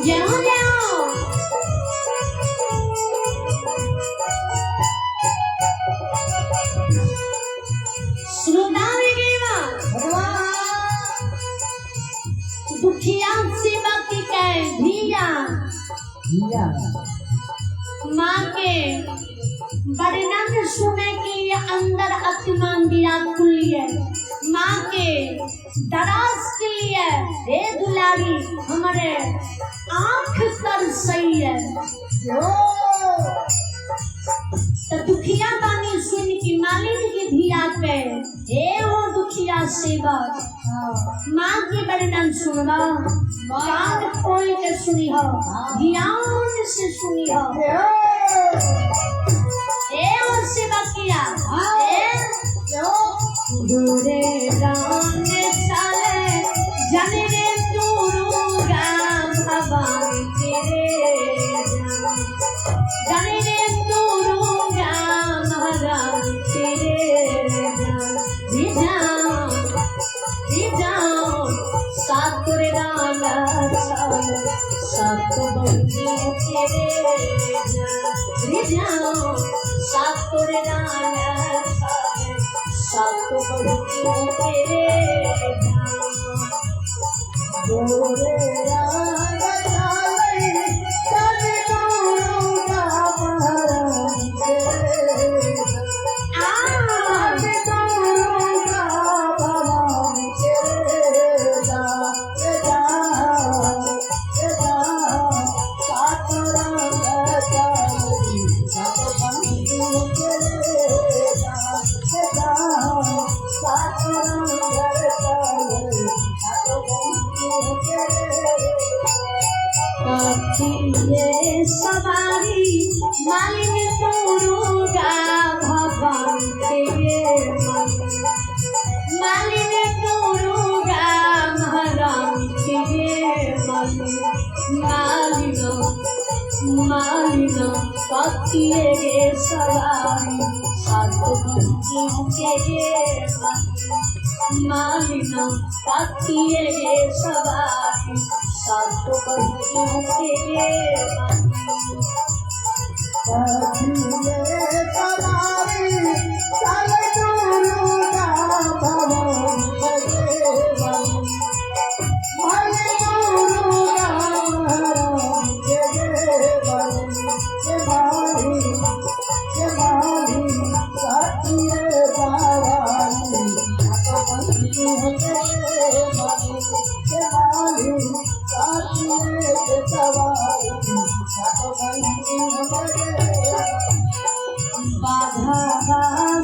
जाओ जाओ। श्रोता दुखिया सेवा की कै धिया माँ के वर्णन सुने के लिए अंदर अतिमान व्याकुल है। माँ के दराज के लिए हे दुलारी हमारे आँख तर सही है। तो दुखिया बानी सुन की मालिन की धिया पे हे वो दुखिया सेवक माँ के वर्णन सुनबा, कान खोल के सुनी हो, ध्यान से सुनी हो। हे वो सेवकिया हे दूरे राम साले जाने रे दुर्गा भवानी तेरे जाने रे दुर्गा महारानी तेरे सात बंदियों तेरे सात सात बंदियों तेरे सवारी मालिन दुर्गा भवानी तेरे मालिन दुर्गा महारानी तेरे मालिन मालिन पतिए गे सवारी सात बंदियों के मालिन पतिए गे सवारी सात बंदियों के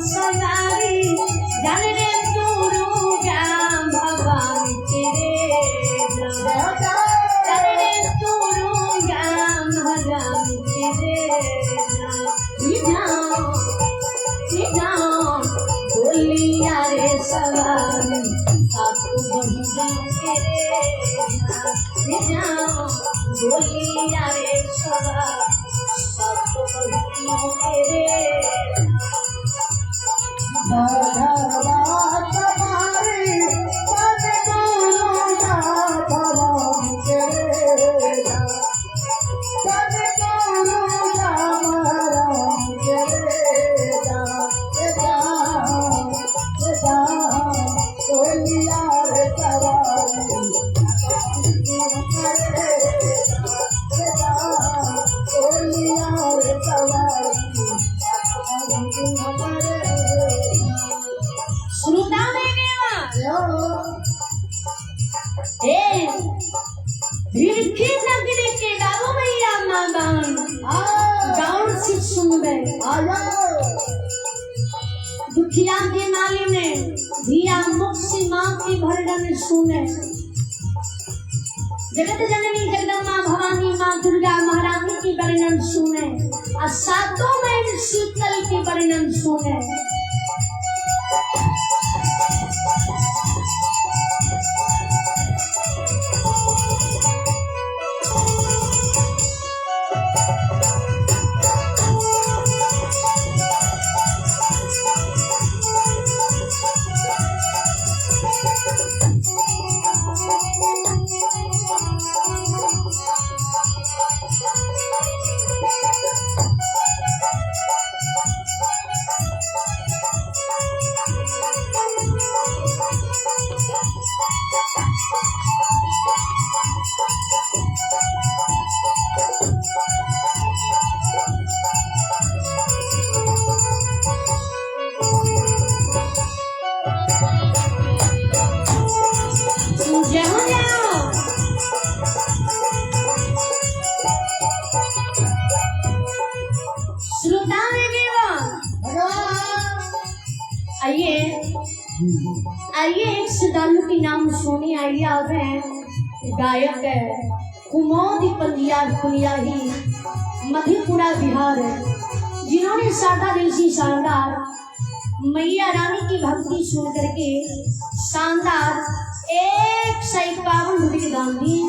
सवारी जाने रे दुर्गा भवानी तेरे जाने रे दुर्गा महारानी तेरे बोलिया रे सवारी सात बहिया तेरे बोलिया रे सवारी सात बहिया तेरे नगरी के बाबू भैया माँ बान गाँव से सुनबे दुखिया के नाली में धिया मुख से माँ के भरडन सुने। जगत जननी जगदम्बा भवानी माँ दुर्गा महारानी की वर्णन सुने और सातों बहन शीतल के वर्णन सुने। जय हो जाओ। श्रोता आइए आइए, एक श्रद्धालु के नाम सुने आइए। आप हैं गायक है कुमोद पंजियार पुनियाही, मधेपुरा बिहार है, जिन्होंने शारदा दिल से शानदार मैया रानी की भक्ति सुन करके शानदार 151 रुपये के दान दिए।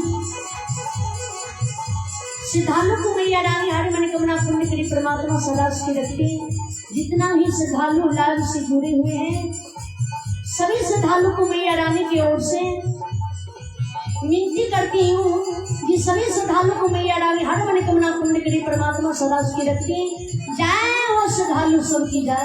श्रद्धालु को मैया रानी हर मनोकामना पूर्ण करी परमात्मा सदा सुखी रखते। जितना ही श्रद्धालु लाभ से जुड़े हुए हैं, सभी श्रद्धालु को मैया रानी की ओर से विनती करती हूँ कि सभी श्रद्धालु को मैया रानी हर मनोकामना पूर्ण करी परमात्मा सदा सुखी रखते। जय हो श्रद्धालु सबकी जय।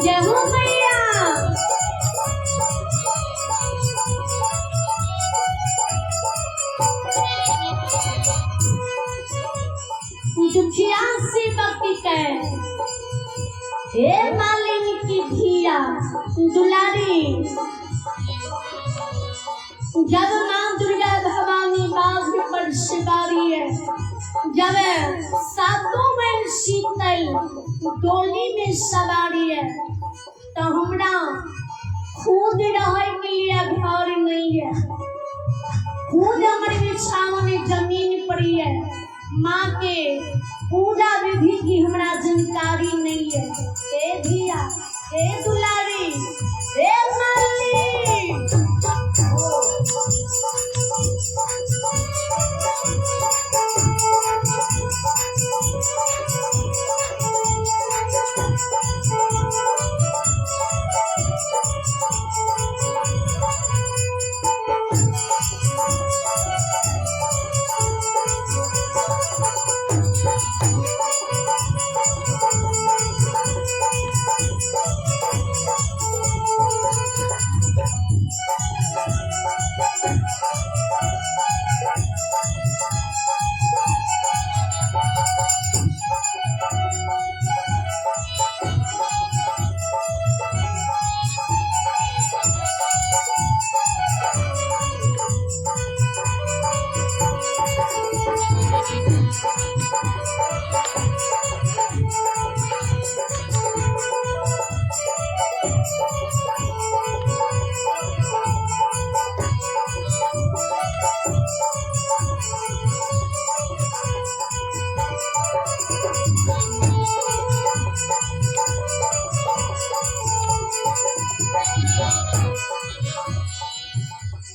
जय हो मैया। दुखिया से भक्ति कर हे मालिन की धिया दुलारी, जब माँ दुर्गा भवानी बाज पर सवारी है, जब सातों में शीतल डोली में सवारी है, तो हमरा खुद रहे के लिए घर नहीं है, खुद हमारे बिछावन जमीन पड़ी है, माँ के पूजा विधि की हमरा जानकारी नहीं है। हे धिया, हे दुलारी, हे माली,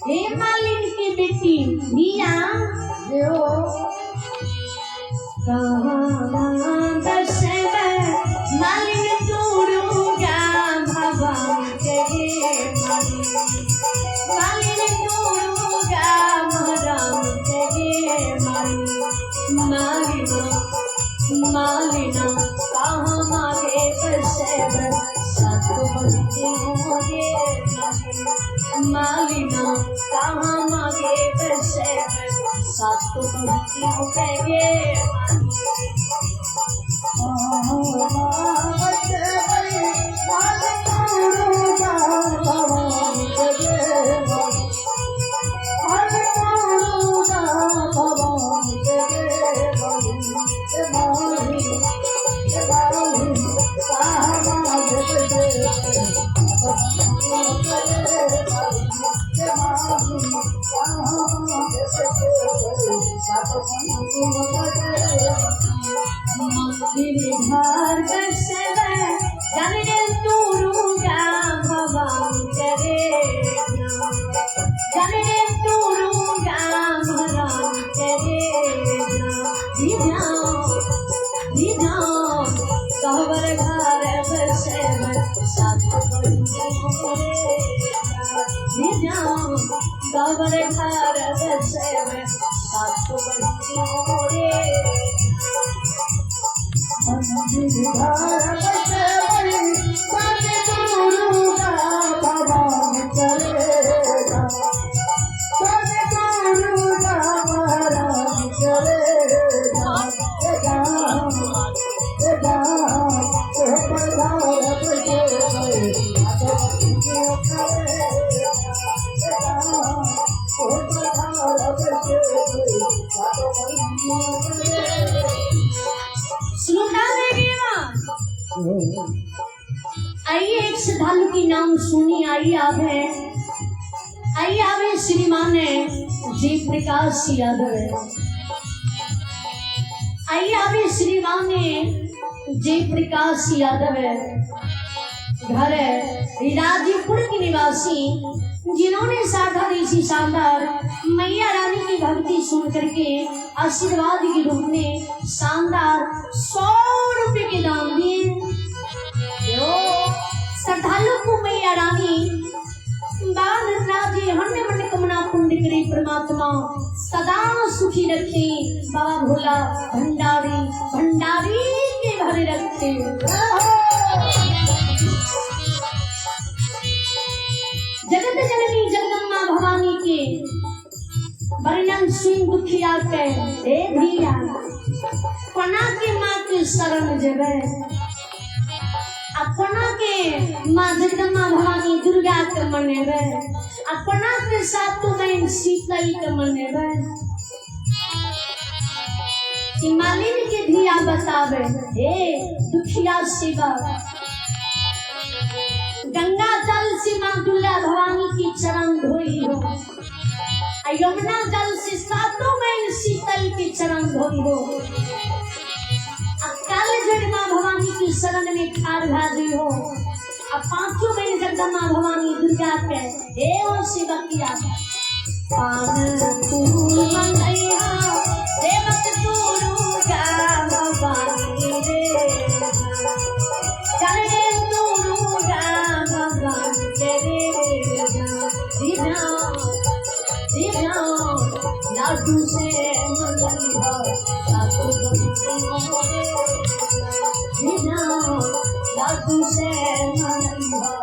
हे मालिन की बेटी मिया मालिन दुर्गा भगवान के मालिन दुर्गा महाराम के मालिना मालिना कहाँ मागे बसेब सात बजे होगे मालिना कहाँ मागे बसेब सात बजे होगे। मंदिर घर बसवे जाने दुर्गा गबर घर बसेबै सातो बहिनियों रे। मंदिर घर बसेबै सतगुरु का भवन करेगा, सतगुरु का महाराज करेगा। ए राम, ए राम, ओ पधार बसेबै सातो बहिनियों करेगा। ए राम, ओ पधार बसेबै सातो बहिनियों करेगा। सुनता देवी माँ। आइए एक श्रद्धालु की नाम सुनी। आई आप है, आइए आवे श्रीमान है जी प्रकाश यादव है। आइए आवे श्रीमान है जय प्रकाश यादव है, घर है राजीपुर के निवासी, जिन्होंने साधा ऋषि शानदार मैया रानी की भक्ति सुन करके आशीर्वाद के रूप में शानदार 100 रुपए के दान दिए। श्रद्धालु को मैया रानी बाल राजे हन्ने मन कमना पुण्य करे परमात्मा सदा सुखी रखे। बाबा भोला भंडारी भंडारी के भरे रखे। जगत जननी जगदम्बा भवानी के वर्णन सुन दुखिया के हे धिया कोना के माँ के शरण जेबै, अपना के माँ जगदम्बा भवानी दुर्गा के मनेबै, अपना के सातु बहन शीतल के मनेबै। कि मालिन के धिया बतावे हे दुखिया शिवा, गंगा जल से माँ दुर्गा भवानी की चरण धोई हो, आ यमुना जल से सातों बहन शीतल के चरण धोई हो, आ काल जड़ माँ भवानी की शरण में खार भाजी हो, आ पांचों बहन जगदम्बा भवानी दुर्गा के हे ओ शिवकिया पान फूल मंगैया देवक दुर्गा भवानी रे, चल रे दुर्गा भवानी रे, दिव्या दिव्या लाडू से मंगैया सातों बहिनियों रे, दिव्या लाडू से मंगैया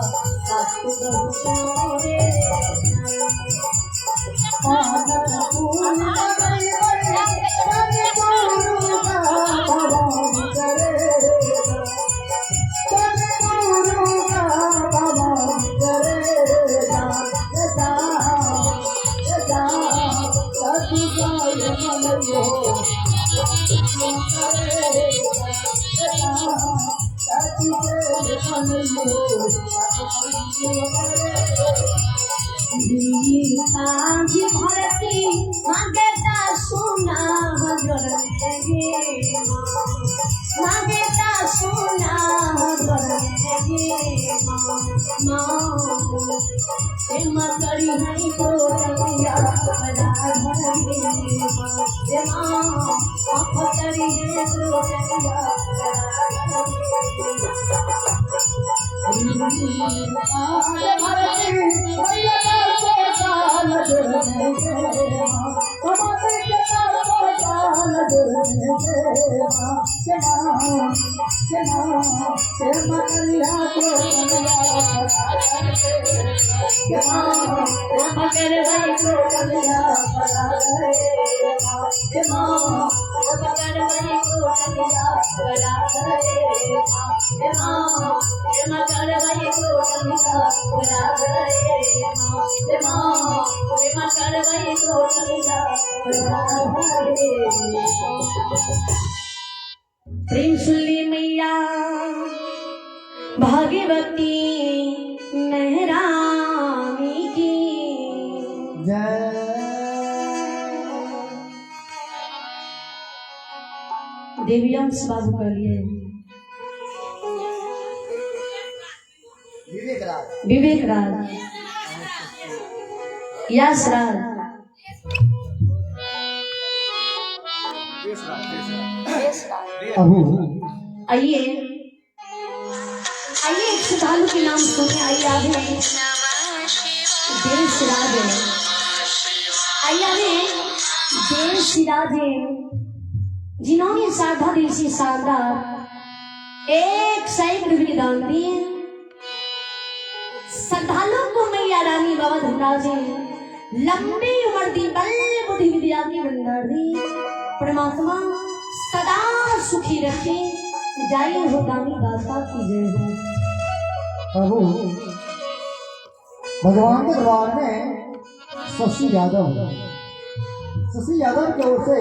सातों बहिनियों रे। पान फूल सतगुरु का भवन करेगा, सतगुरु का भवन करेगा। ए राम, ए राम, सतगुरु मलयो करेगा। ए राम, सतगुरु मलयो करेगा। काज भरती मागेता सोना हजर गे, मागेता सोना हजर गे माँ, करी है तो माँ, करी है तो प्रेम सुनली मैया भाग्यवती महरानी की जय। देवियांश बाबू कहलिए विवेक राज, विवेक राज, यश राज, अहू आइए आइए एक श्रद्धालु के नाम सुने। आइए आगे देश राज है। आइए देश राजे जिन्होंने साधा देशी शानदार 101 रुपये दान दिए। श्रद्धालुओं को मैया रानी बाबा धनराज जी लंबी उम्र दी, बल बुद्धि विद्या की भंडार दी। परमात्मा सदा सुखी रखे। जय हो दानी दाता की जय हो। प्रभु भगवान के दरबार में शशि यादव, शशि यादव की ओर से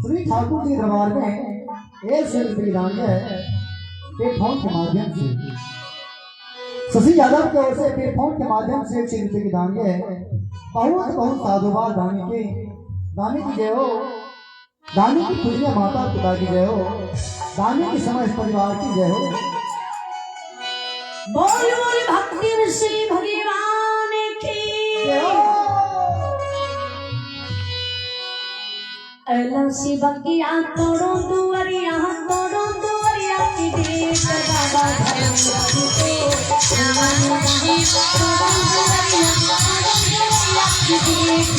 श्री ठाकुर जी दरबार में 100 रुपये दान है पे फोन के माध्यम से। शशि यादव की ओर से पे फोन के माध्यम से 100 रुपये की दान है। बहुत बहुत साधुवाद दानी के, दानी की जय हो, दानी की पूजनीय माता पिता की जय हो, दानी की समस्त परिवार की जय हो। बोल बोल भक्ति श्री भगवान की जय हो। अला शिवकिया तोड़ो दुआरिया, तोड़ो दुआरिया की देख बाबा धर्मराज को। तोड़ो दुआरिया, तोड़ो दुआरिया की देख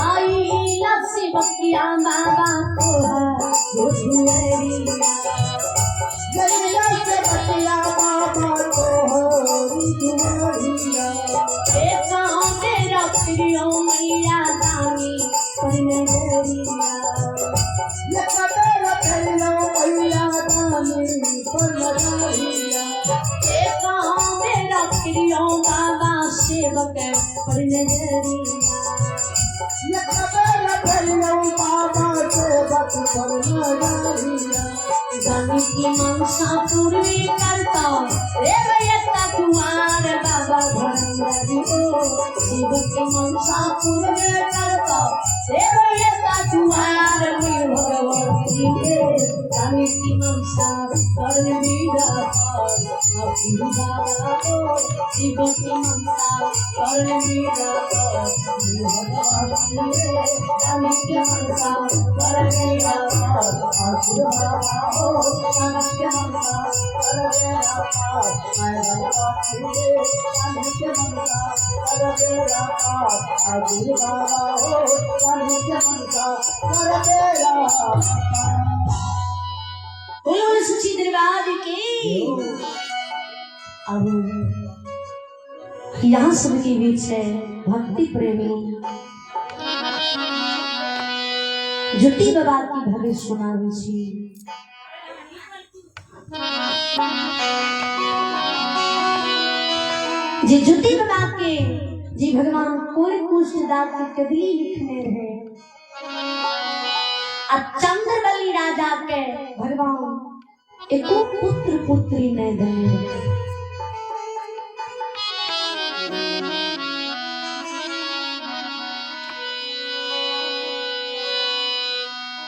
आई लपसी बकिया बाबा को तेरा प्रियो मैया दानी तेरा प्रियो बाबा सेवक पर की मनसा पूरी करता रे भैया कुमार बाबा धर्मराज को। शिव की मनसा पूरी करता रे भैया कुमार भगवती के। दानी की मनसा कर शिव की मनसा कर दानी की मनसा कर बोलो सच्ची दरबार की। अब यहाँ सबके बीच है भक्ति प्रेमी ज्योति बाबा की भव्य सुनावी छी। जे ज्योति बाबा के जी भगवान कोई कुछ दात के कदली लिखने रहे आ चंद्रबली राजा के भगवान एको पुत्र पुत्री नहीं देने रहे।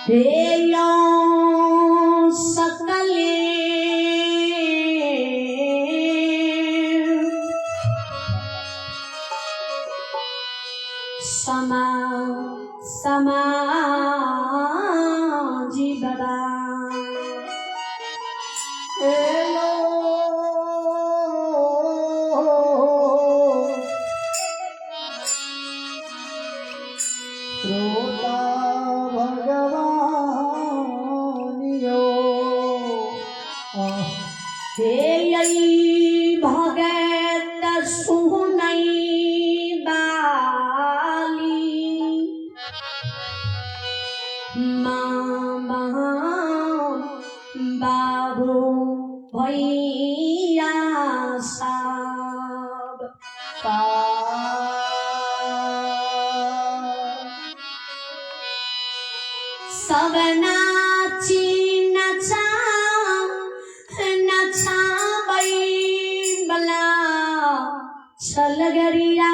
हे यो सकले समा समाजी बाबा श्रोता भगवानियो हे यई भगत सुनई बाली मामा बाबू भैया सब सब नाची नचा नचाबै बला छलगरिया।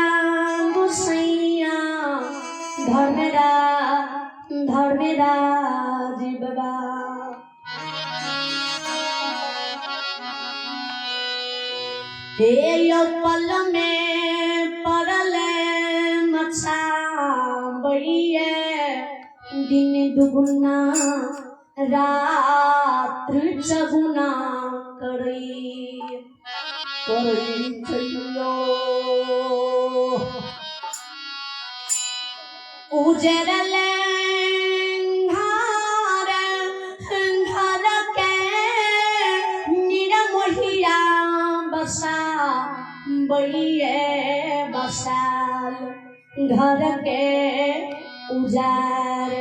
हे यो पल में पड़ल मचाबैये, दिन दुगुना रात्रि चगुना करैये। करै छैयो। उजरल घर घर के निरमोहिया बसा बैये, बसाल घर के उजार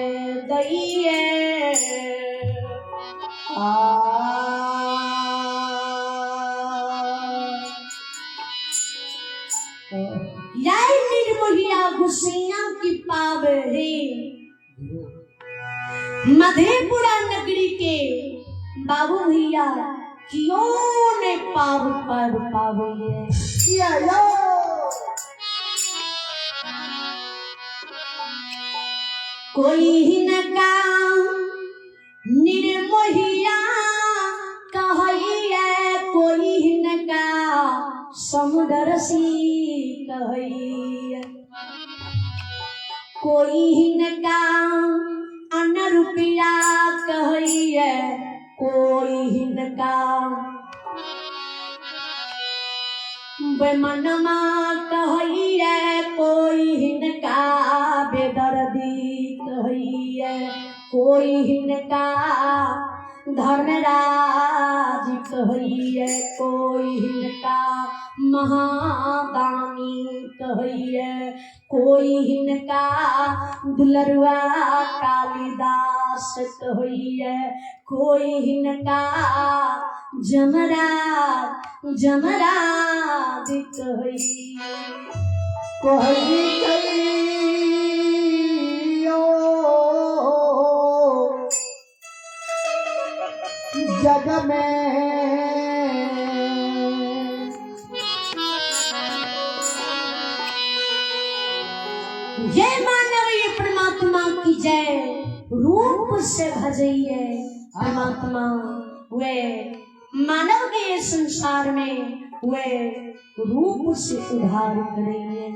दैये। आ जय निर्मोहिया गुसैया की पावे हे। मधेपुरा नगरी के बाबू भैया क्यों ने पाव पर पावे है। किया यो। कोई हिनका निर्मोहिया कहैया, कोई हिनका समदर्शी कहैया, कोई हिनका अनरुपिया कहैया, कोई हिनका बेमनमा कहैया, कोई हिनका बेदर्दी कहैया, कोई हिनका धर्मराज कहैया, कोई हिनका महादानी कहैया, कोई हिनका दुलरुआ कालिदास कहैया, कोई हिनका जमराज जमराज कहैया। कहै छैयो जग में। जय मानव ये परमात्मा की जय, रूप से भजइए परमात्मा। वे मानव के ये संसार में वे रूप से उद्धार करेंगे।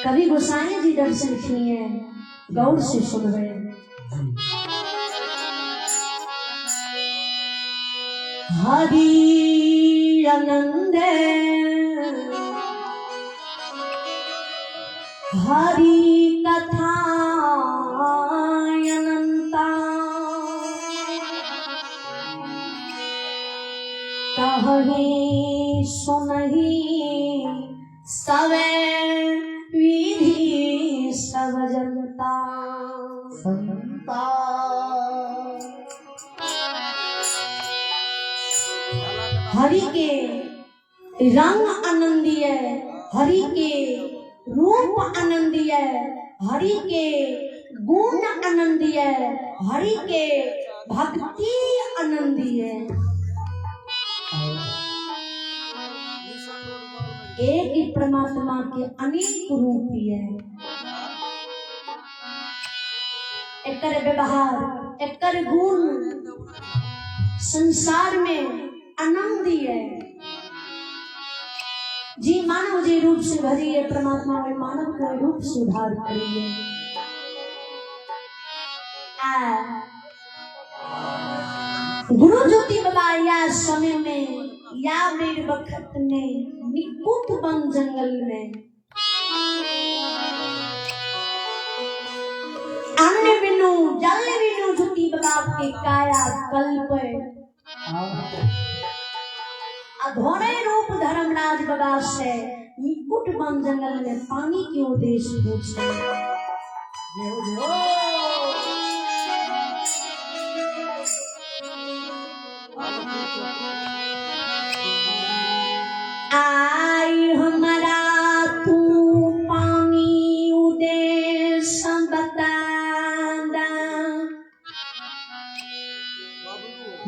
कभी गोसाई जी दर्शन किए, गौर से सुन रहे। हरि आनंद हरि कथा अनंता, कहही सुनही सवे विधि सब जनता। संता। हरि के रंग आनंदीय, हरि के रूप आनंदीय, हरि के गुण आनंदीय, हरि के भक्ति आनंदीय। एक ही परमात्मा के अनेक रूप है। एकर व्यवहार, एकर गुण संसार में आनंदी है। जी मानव जी रूप से भरी है परमात्मा में मानव को रूप सुधार करिए। आ गुरु ज्योति बाबा या समय में या वीर बखत में निकुत वन जंगल में अन्न बिनु जल बिनु ज्योति बाबा के काया कल्प अधोरे रूप धर्मराज बाबा से निकुट वन जंगल में पानी के उद्देश्य पूछे। जय हो जय हो। आई हमारा तू पानी उद्देश्य बता दा,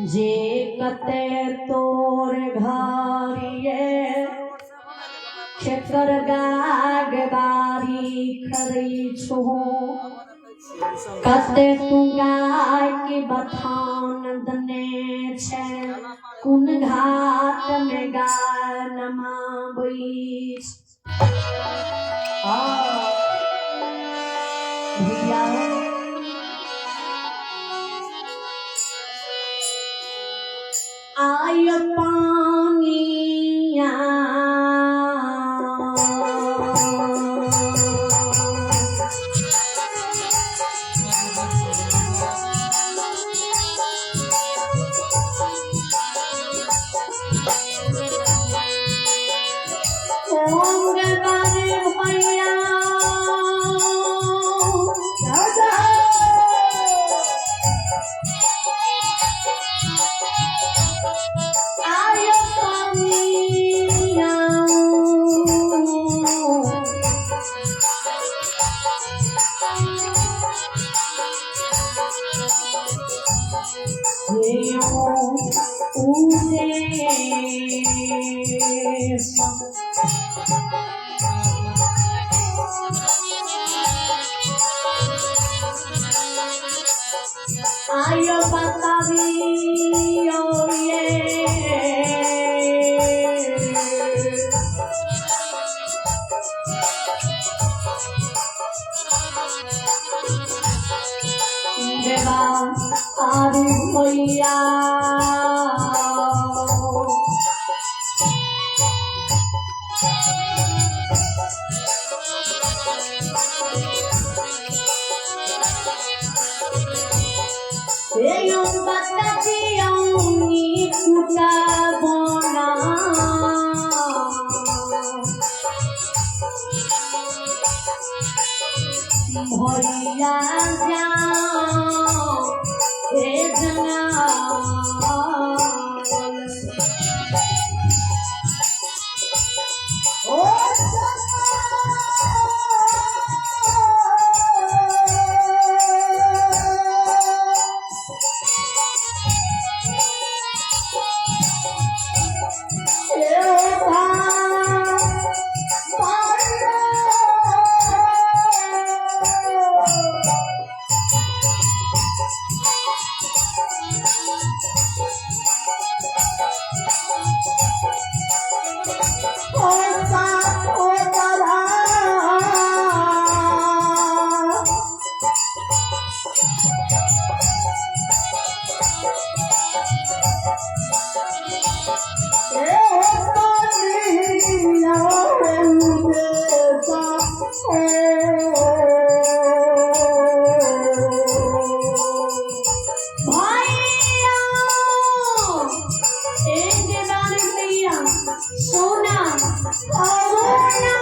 जे कते तोर घरिये खेकर गाग बारी खरी छो, कते तू गाय के बथान दने छे, कोन घाट में गाय नमाबै। भैया आय पानिया भैया आय पानिया आय बताबियो ये देवा आरु भैया कुटा बना भैया जाओ हे जंगाल। भैया एक बार भैया सोना सोना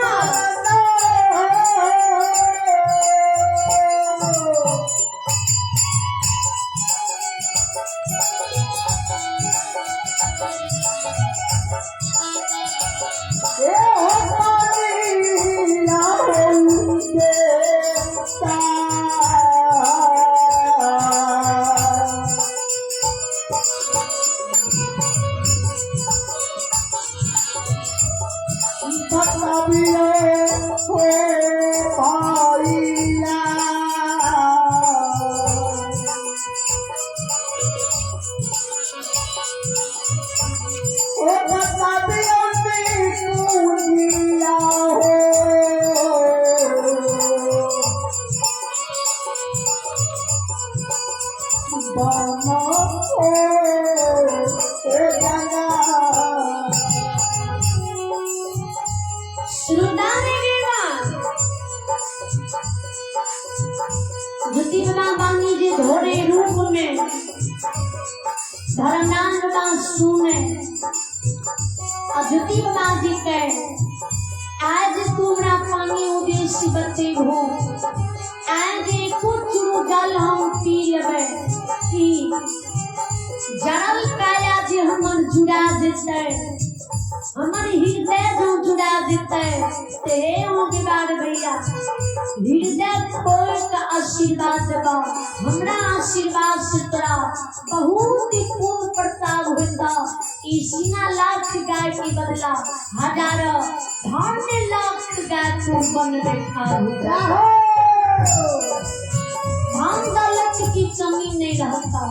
धोरे रूप में धर्मनाथ बाबा सुने अजुति बाबा जी के आज तुमरा पानी उद्देश्य बतेबो, आज एको चुरू जल हम पी लेबै कि जरल काया जे हमर जुड़ा जेतै, हमर हृदय जो जुड़ा जेतै, ते हे बार भैया हृदय खोल के आशीर्वाद देबा, हमरा आशीर्वाद से तोरा बहुत ही पूर्ण प्रताप होता। ई सीना लाख गाय के बदला हजार धन लाख गाय तू बन देखा हो। धन दौलत की कमी नहीं रहता।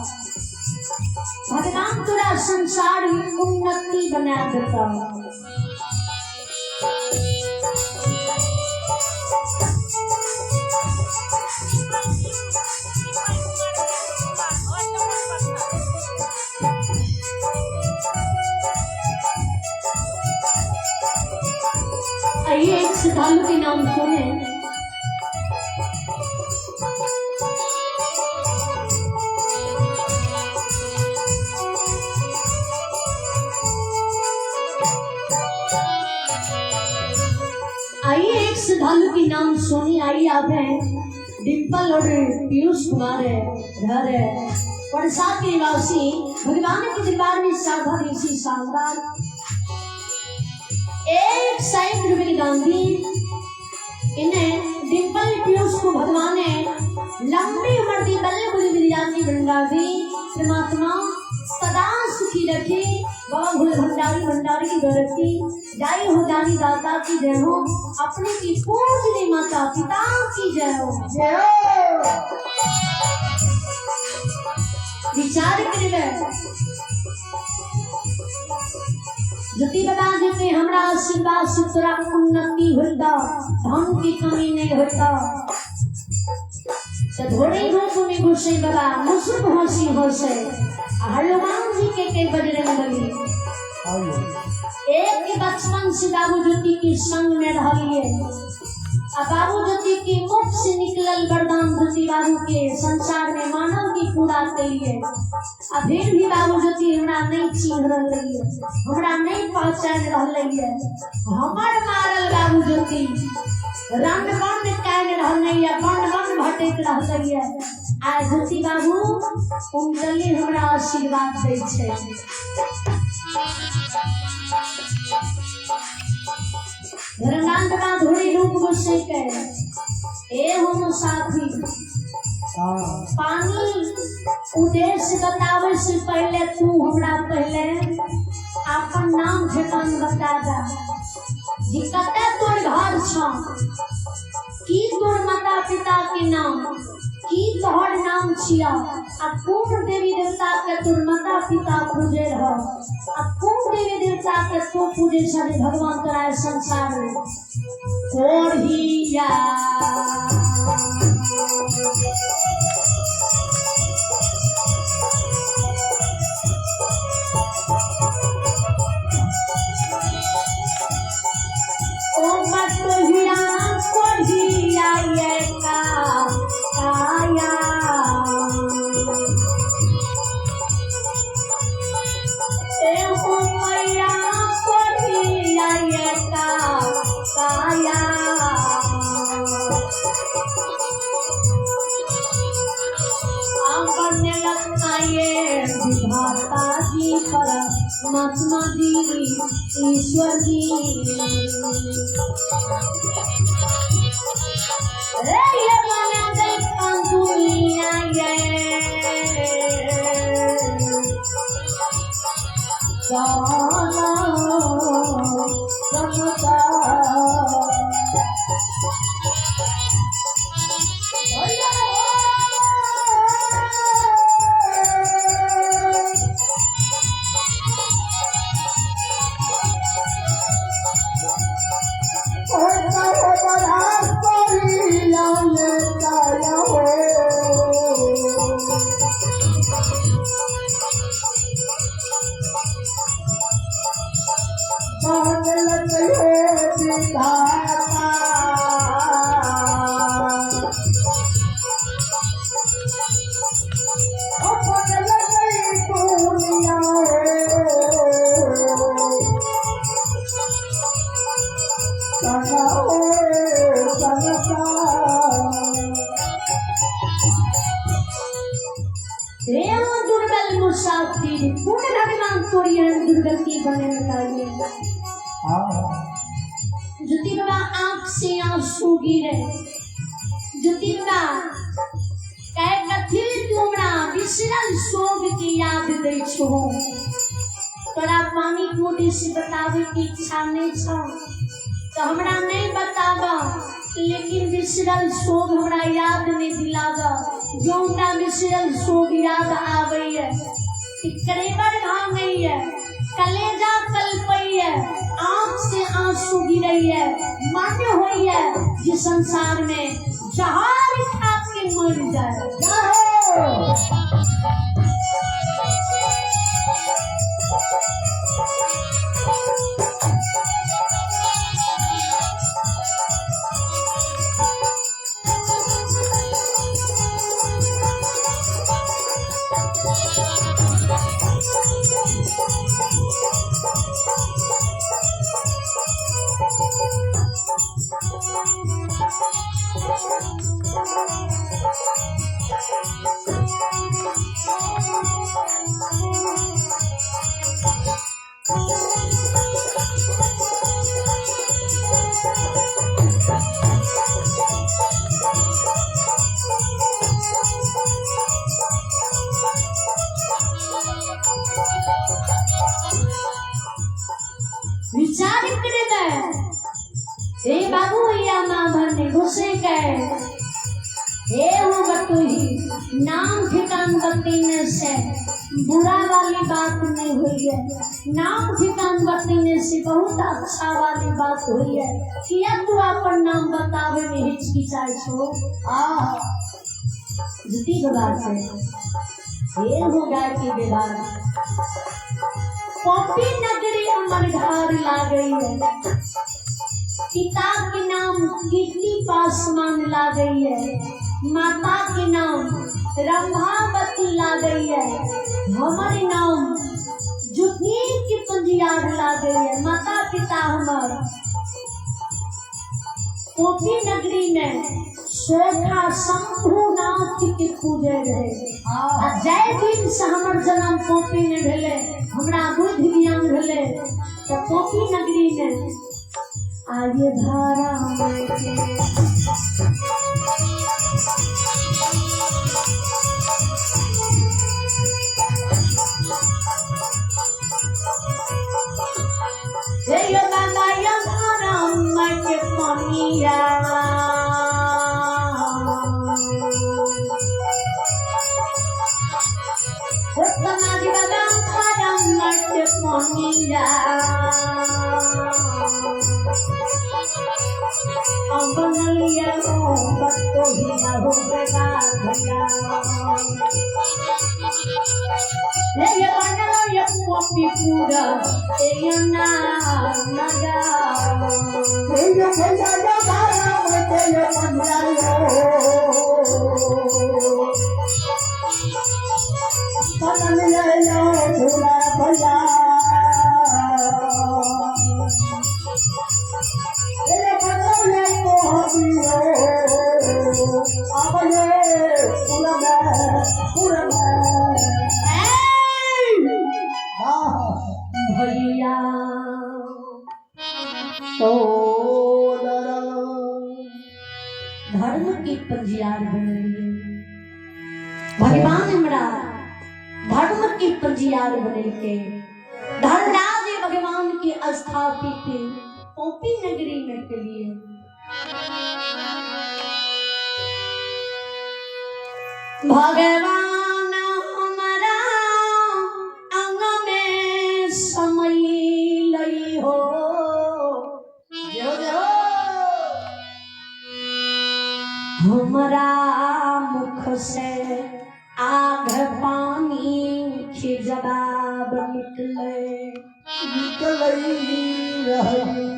भगवान तोरा संसार में उन्नति बना देता। आइए एक श्रद्धालु के नाम सुने। आइए एक श्रद्धालु के नाम सुने। आइए आप हैं डिम्पल और पीयूष कुमार है, घर है परसा के निवासी, भगवान के दरबार में साधा ऋषि शानदार 101 रुपये की दान दी। इन्हें डिम्पल पीयूष को भगवान ने लंबी उम्र दी, बल्ले बुरी विद्या की भंडार दी। परमात्मा सदा सुखी रखे। बाबा भोले भंडारी भंडारी की गौरव जय हो, दानी दाता की जय हो, अपने की पूजनी माता पिता की जय हो। जय हो। विचार करिए ज्योति बाबा जी के हमरा आशीर्वाद से तोरा उन्नति होता, धन की कमी नहीं होता। तो धोरे रूप में घुसे बाबा मुसुक हंसी हंसे हनुमान जी के बजरंग बली। एक के बचपन से बाबू ज्योति के संग में रहिए, आ बाबू ज्योति के मुख से निकलल वरदान ज्योति बाबू के संसार में मानव की पूरा के लिए। आ फिर भी बाबू ज्योति हमरा नहीं चिन्ह रहे, हमरा नहीं पहचान रहे। हमर मारल बाबू ज्योति रंग बन कान रहले है, बन बन भटक रहले है। आ ज्योति बाबू उनकली हमरा आशीर्वाद दै छै। धर्मनाथ बाबा धोरी रूप गुस्से के ए हो मुसाफिर, पानी उद्देश्य बतावे से पहले तू हमरा पहले अपन नाम ठेकान बता दा। जी कते तोर घर छ, की तोर माता पिता के नाम, की तोहर नाम छिया, आ कोन देवी देवता के तोर माता पिता पूजे रह, आ कोन देवी देवता के तू पूजे छे भगवान तोरा संसार में कोढ़िया। ओ बटोहिया कोढ़िया ये का काया, ए हो मैया कोढ़िया ये का काया। आंगन लखाए विधाता जी पर महात्मा जी ईश्वर जी। रे ये बना दे दुनिया ये साना समता। दुर्बल मुसाफिर पुण्य भगवान तोरी दुर्गति बने लगाइए। ज्योति बाबा आंख से आंसू गिरे, ज्योति बाबा कह कथी तुमरा बिसरल शोभ के याद दै छो, तोरा पानी के उद्देश्य बतावे के इच्छा नहीं छो तो हमरा नहीं बतावा, लेकिन बिसरल शोभ हमरा याद नहीं दिलावा। जो हमरा बिसरल शोभ याद आवे है कि करेबर भांगैया, कलेजा कलपैया, आंख से आंसू गिरैया, मन होइया जे संसार में जहर खा के मर जाए। विचार करे हे बाबू भैया माँ भरने घुसे गए, हे हो बटोही, नाम ठिकान बतेने से बुरा वाली बात नहीं हुई है, नाम ठिकान बतेने से बहुत अच्छा वाली बात हुई है। किया तू अपन नाम बतावे में हिचकिचाए छो? आ जुती बात है, हे हो गाय के व्यवहार। पॉपी नगरी अमर घर ला गई है, पिता के नाम कीर्ति पासवान ला गई है, माता के नाम रंभावती ला गई है, हमारे नाम जुती की पंजियार ला गई है। माता पिता हमार पोपी नगरी में सोखा शंभुनाथ के पूजे रहे। आ जय दिन से हमर जन्म पोपी में भेले, हमरा बुद्धि ज्ञान भेले, तो पोपी नगरी में आगे धारा में जय बाबा यमुना के पनिया, के पनिया, बनलिया बटोहिया हो गया भैया, ये बनल ये पपी पूरा ये ना नगा भैया भैया या धारा में के ये पनिया बनलिया यो भूला भैया, ये बनलिया मोहबियो आबये पूरा पूरा भैया। तो धर्म की पंजियार बनलिए भगवान, हमरा धर्म की पंजियार बनेलके, धर्मराज भगवान के स्थापित पोपी नगरी में के लिए। भगवान हमारा अंग में समय लई हो, हमारा मुख से आग पानी के जवाब निकले रही।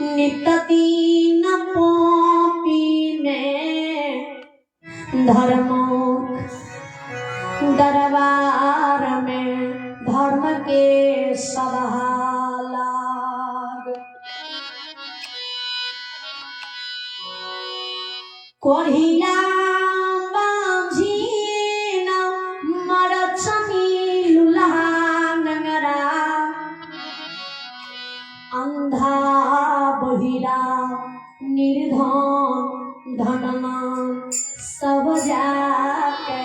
नित दीन पापी में धर्मों दरबार में धर्म के सभा लाग। कोढ़िया बाझी न मरचनी लुल्हा नंगरा, अंधा बहिरा निर्धन धनमान सब जाके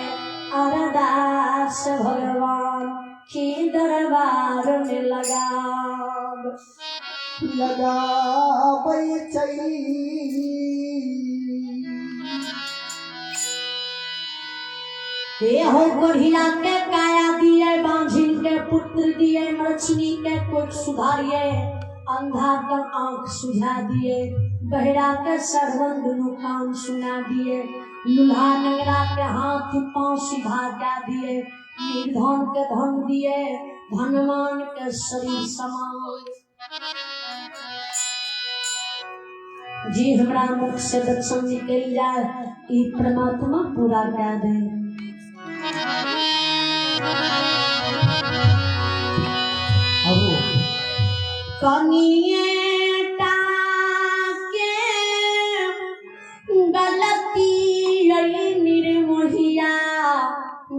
अरदास भगवान के दरबार में लगाब। लगाबै छै हे हो कोढ़िया के काया दिए, बांझिन के पुत्र दिए, मरछनी के कोट सुधारिए, अंधा के आंख सुझा दिए, बहरा के सरवन दुनू कान सुना दिए, लूल्हा नंगरा के हाथ पांव सीधा कए दिए, निर्धन के धन दिए, धनवान के शरीर समान। जी हमरा मुख से वचन निकल जाए ई परमात्मा पूरा कए दे। कनिए टा के गलती अई निर्मोहिया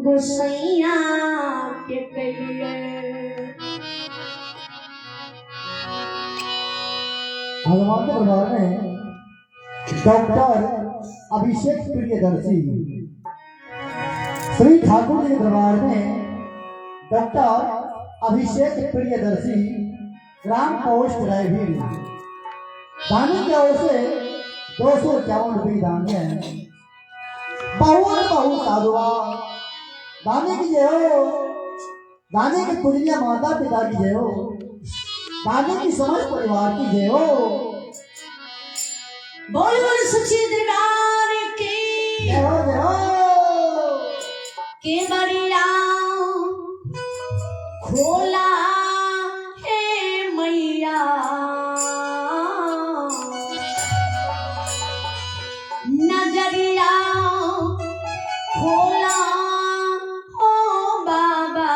गोसैया के कहिए। भगवान के दरबार में डॉक्टर अभिषेक प्रियदर्शी, श्री ठाकुर जी के दरबार में डॉक्टर अभिषेक प्रियदर्शी, ग्राम पोस्ट रायवीर, दानी की ओर से 251 रुपये दान है। बहुत बहुत साधुवाद। दानी की जय हो, दानी के पूजनीय माता पिता की जय हो, दानी की समस्त परिवार की जय हो। बोल बोल सच्चे दरबार की जय हो, जय हो। के बरिया खोला हे मैया, नजरिया खोला ओ बाबा,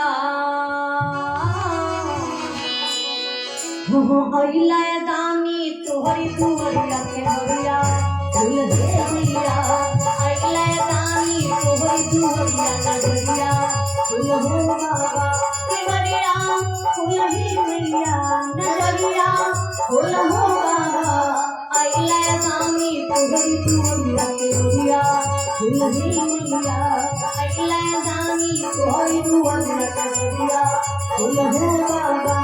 हो अइला दानी तोहरी दुआरिया के बरिया फूल दे मैया, अइला दानी तोहरी दुआरिया नजरिया फूल हो बाबा के बरिया फूल ही मैया, नजरिया फूल हो बाबा, अइला दानी तोहरी दुआरिया के बरिया फूल ही मैया, अइला दानी तोहरी दुआरिया के बरिया फूल हो बाबा।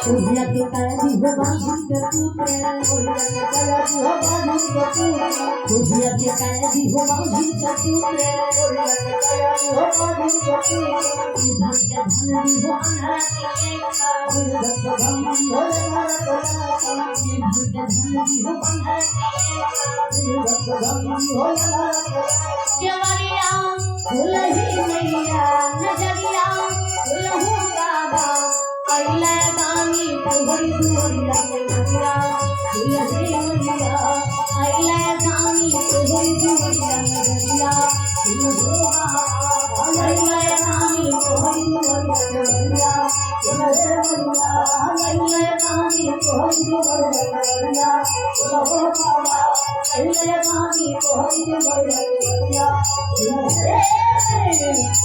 कोढ़िया के काया दी हो बांझिन के पुत्र, कोढ़िया के काया दी हो बांझिन के पुत्र, कोढ़िया के काया दी हो बांझिन के पुत्र, कोढ़िया के काया दी हो बांझिन के पुत्र, ई धन के धन दी हो अन्हरा के लेखा, ई धन के धन दी हो अन्हरा के लेखा, ई धन के धन दी हो अन्हरा के लेखा, ई धन के धन दी हो अन्हरा के लेखा। केवड़िया फुलही मैया, नजरिया फुलहु बाबा, अइला दानी तोहरी दुआरिया के बरिया फुलही मैया, अइला दानी तोहरी दुआरिया नजरिया फुलहु बाबा, अइला दानी तोहरी दुआरिया के बरिया फुलही मैया, अइला दानी तोहरी दुआरिया के बरिया फुलहु बाबा, अइला दानी तोहरी दुआरिया के बरिया फुलही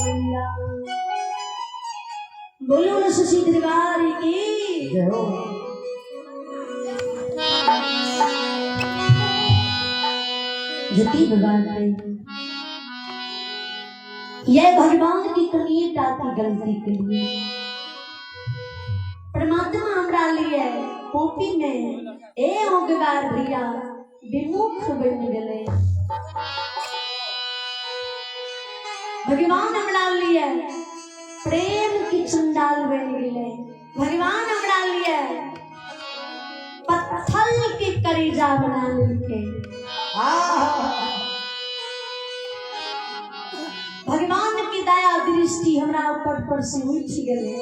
मैया। बोलो ना शशि दरबार की जय हो। जति भगवान पे यह भगवान की कनिएटा की गलती के लिए परमात्मा हमरा लिए कॉपी में ए ओगवार भैया विमुख बन गए। भगवान हमरा लिए प्रेम की चंडाल बन गए। भगवान हमरा लिए पत्थर की करेजा बना लेके। भगवान की दया दृष्टि हमरा ऊपर पर से उठ गए।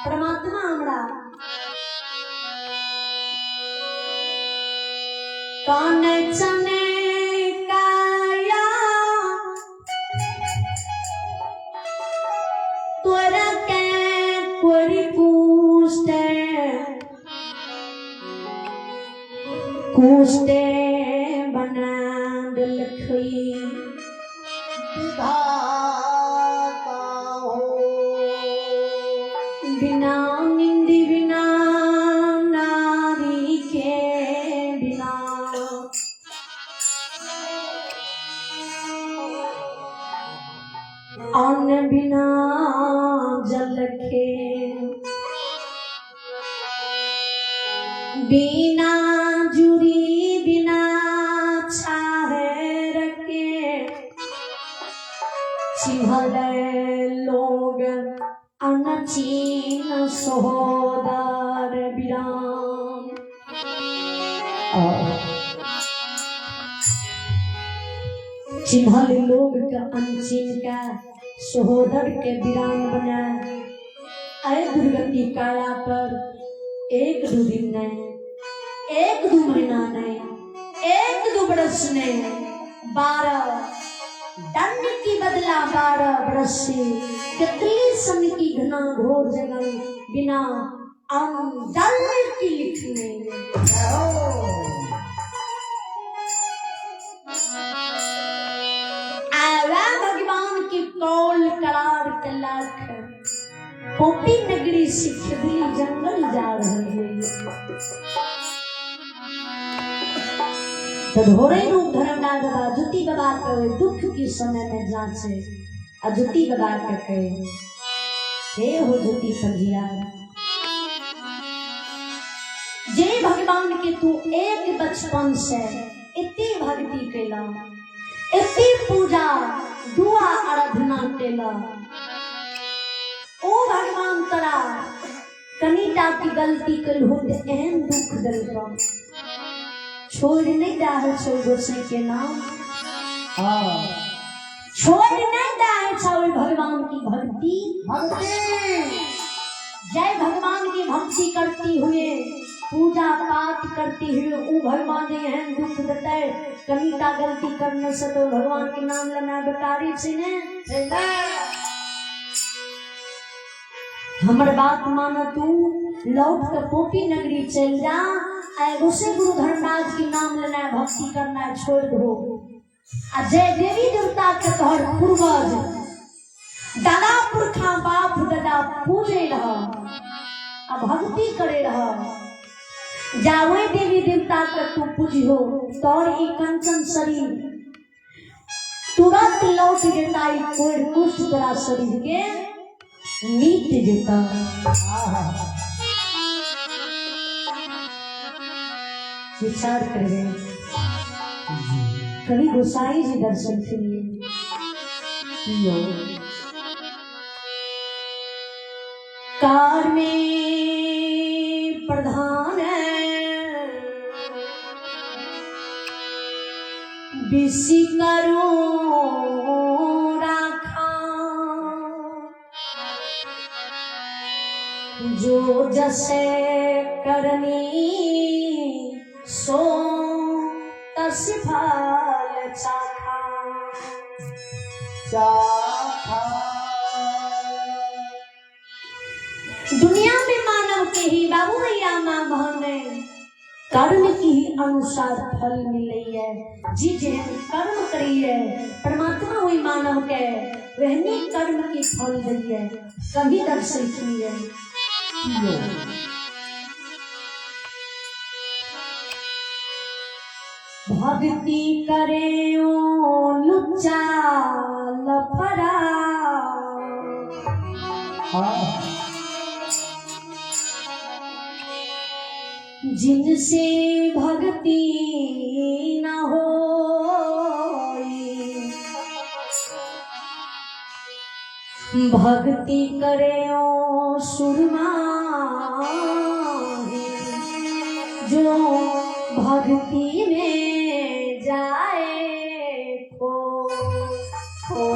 परमात्मा हमरा कान चने काया तोरा के कोरी कुष्टे कुष्टे बना दिलखई विधाता हो। बिना निंदी बिना नारी के बिना अन्न बिना जल के, बिना जुरी बिना छाहे रखे, चिन्हल लोग अनचीन सहोदर विराम। चिन्हल लोग के अनचीन के सहोदर के विराम बनाए अय दुर्गति काया पर एक दू दिन नहीं, एक दू महीना नहीं, एक दू बरस नहीं, 12 दंड की बदला 12 बरस से कितनी सन की घना घोर जंगल बिना अंदर की लिखने। आवा भगवान की कौल करार के लाख पोपी नगरी से खिदली जंगल जा रही है। तो धोरे रूप धर्मराज बाबा जुती बाबा के दुख के समय में जांचे आ जुती बाबा के कहे, हे हो जुती पंजिया, जे भगवान के तू एक बचपन से इतनी भक्ति कैला, इतनी पूजा दुआ आराधना कैला, ओ भगवान तोरा कनीटा की गलती कलहु त एहन दुख देलकौ, छोड़ नहीं दे छौ गोसाई के नाम। हाँ। छोड़ नहीं दे छौ भगवान की भक्ति। भक्ति। जय भगवान की भक्ति करती हुए पूजा पाठ करती हुए ऊ भगवान जे एहन दुख देतै, कनीटा गलती करने से तो भगवान के नाम लेना बेकारी छै ने। हमर बात मान तू लौट के पोपी नगरी चल जा, आ एगो से गुरु धर्मराज के नाम लेना भक्ति करना छोड़ दो। आ जय देवी देवता के तोहर पूर्वज दादा पुरखा बाप दादा पूजे रह आ भक्ति करे रह, जावे देवी देवता के तू पूजिहो तोर ई कंचन शरीर तुरंत लौट जेता, ई कोई कुछ तोरा शरीर के मीट जेता। विचार करबे कभी गोसाई जी दर्शन के लिए कार में प्रधान है बिसी करो राखा, जो जसे करनी सो तस फल चाखा। चाखा। दुनिया में मानव के ही बाबू भैया माँ बहन कर्म की ही अनुसार फल मिले है। जी जेहन कर्म करिए परमात्मा वही मानव के वहनी कर्म की फल दिए। कभी दर्शन किए भक्ति करे ओ लुच्चा लफड़ा, जिनसे भक्ति न हो, भक्ति करे ओ सुरमा जो भक्ति में जाए खो खो।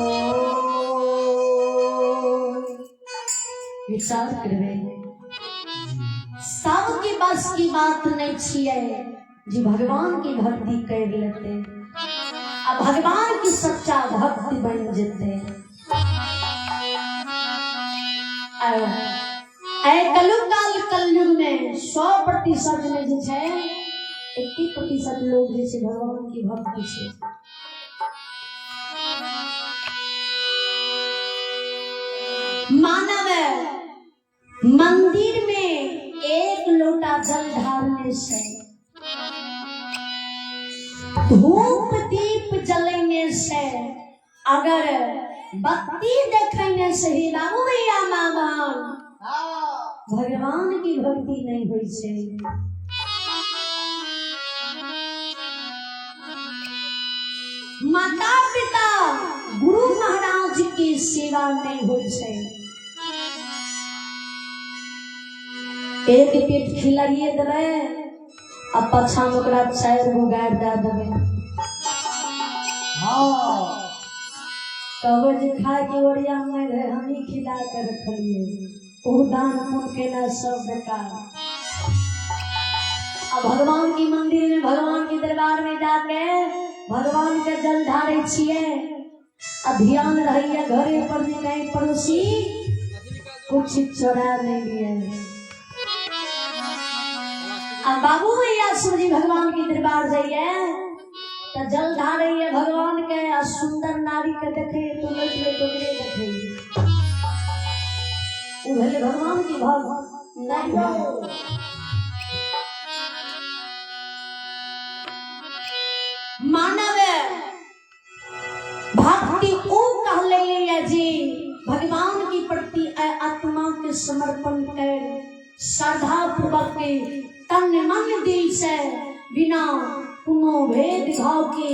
विचार करबे सबके बस की बात नहीं छिए जी भगवान की भक्ति कर लेते आ भगवान की सच्चा भक्ति बन जेते। कलयुग कलयुग में 100% में जे छै 80% लोग जे छै भगवान की भक्ति छै। मानव मंदिर में एक लोटा जल ढालने से, धूप दीप जलने से अगर बत्ती देखने से ही बाबू भैया माँ बहन भगवान की भक्ति नहीं होइ छै। माता पिता गुरु महाराज की सेवा नहीं होइ छै। एक पेट खिलाइए देबै आ पाछा में ओकरा 4 गो गारि दए देबै। कहबै जे खाय के ओरियान नहि रहै, हमही खिला के रखलियै, ओ दान पुण्य केना सब बेकार। आ भगवान के मंदिर में भगवान के दरबार में जाके भगवान के जल ढारै छियै आ ध्यान रहैया घरे पर जे कहीं पड़ोसी कुछ चोरा नहीं लिए। आ बाबू भैया सूर्य भगवान के दरबार जाइए तो जल ढारैया भगवान के आ सुंदर नारी के देखे तो लौट लौट ओकरे देखे, उ भेलै भगवान की भक्त नहीं भेलै। मानव भक्ति ओ कहले है जी भगवान की प्रति आत्मा के समर्पण कर श्रद्धा पूर्वक के तन मन दिल से बिना कोनो भेदभाव के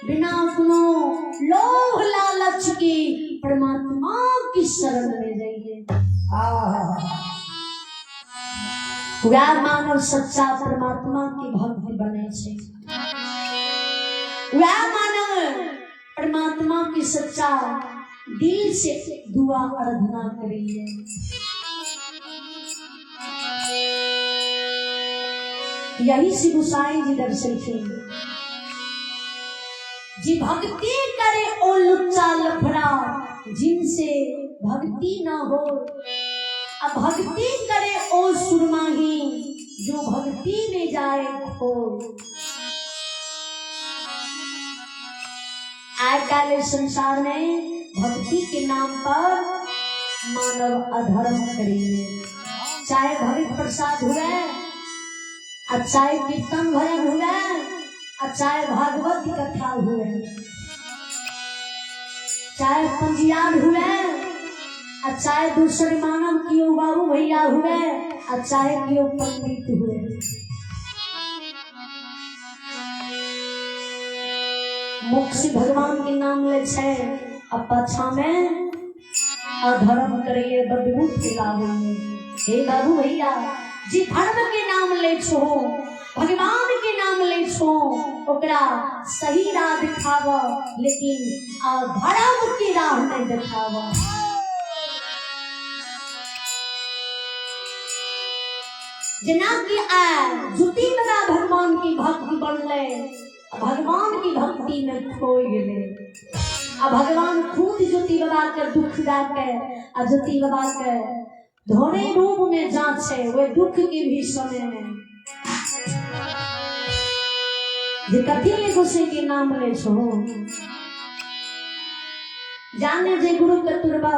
बिना कोनो लोभ लालच के परमात्मा की शरण में जाइए। वह मानव सच्चा परमात्मा की भक्ति बने छे, वह मानव परमात्मा की सच्चा दिल से दुआ आराधना करिए। यही श्री गोसाई जी दर्शन जी भक्ति करे ओ लुच्चा लफड़ा जिनसे भक्ति ना हो, अब भक्ति करे ओ सुरमाही जो भक्ति में जाए खो। आय काल संसार में भक्ति के नाम पर मानव अधर्म करिए, चाहे भगत प्रसाद हुए आ चाहे कीर्तन भजन हुए आ चाहे भागवत कथा हुए, चाहे पंजियार हुए आ चाहे दूसरे मानव कियो बाबू भैया हुए आ चाहे कियो पंडित हुए। मुख से भगवान के नाम ले छे आ पाछा में अधर्म करिए बदबू फैलावे। हे बाबू भैया जी धर्म के नाम ले छो भगवान के नाम ले छो ओकरा सही राह दिखाव, लेकिन अधर्म की राह नहीं दिखाव। जेना कि आ जुती बना भगवान की भक्ति बनले, भगवान की भक्ति में खोई गेले आ भगवान खुद ज्योति बाबा के दुख दए के आ ज्योति बाबा के धोने रूप में जांचे वे दुख के भी समय में जे कथी ले गोसे के नाम ले छो। जाने जे गुरु के तुरबा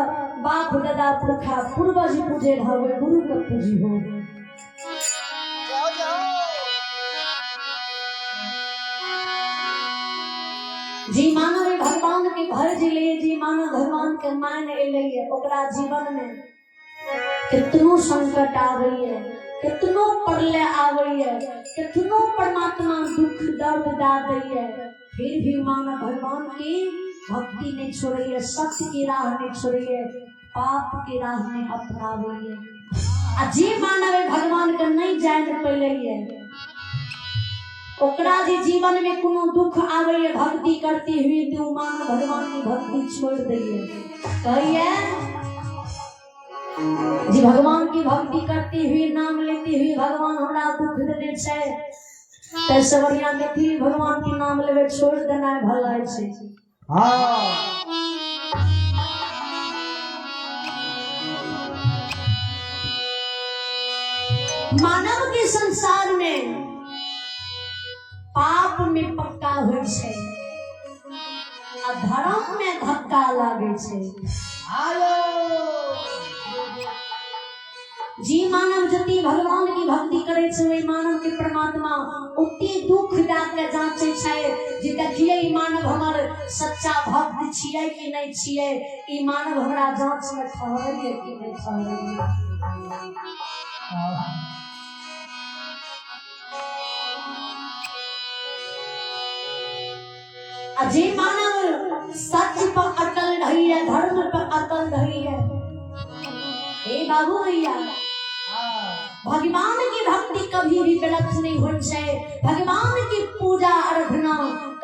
बाप दादा पुरखा पूर्वज पूजे रहो गुरु के पूजी हो। जी मानो रे भगवान के भर जिले जी मानो भगवान के मान एलै है ओकरा जीवन में कितनो संकट आबै है, कितनो प्रलय आबै है, कितनो परमात्मा दुख दर्द दा दै है, फिर भी मानो भगवान की भक्ति नहीं छोड़ै है, सत्य की राह नहीं छोड़ै है, पाप के राह नहीं अपनाबै है। आ जे मानव भगवान के नहीं जान पैलै है ओकरा जे जीवन में कोनो दुख आबै है भक्ति करते हुए तो मानव भगवान की भक्ति छोड़ दै है। कहिए जी भगवान की भक्ति करते हुए नाम लेते हुए भगवान हमरा दुख देने छै तैसे बढ़िया कथी भगवान के नाम लेवे छोड़ देना भला छै। मानव के संसार में पाप में पक्का होइ छै आ धर्म में धक्का लागे छै। जी मानव जति भगवान की भक्ति करे छै ओहि मानव के परमात्मा ओते दुख दए के जांचे छै जे देखिए ई मानव हमर सच्चा भक्त छियै कि नहि छियै, ई मानव हमरा जांच में ठहरैए कि नहि ठहरैए। आ जे मानव सच पर अटल रहैए, धर्म पर अटल रहैए, हे बाबू भैया, भगवान की भक्ति कभी भी व्यर्थ नहीं होइ छै, भगवान की पूजा आराधना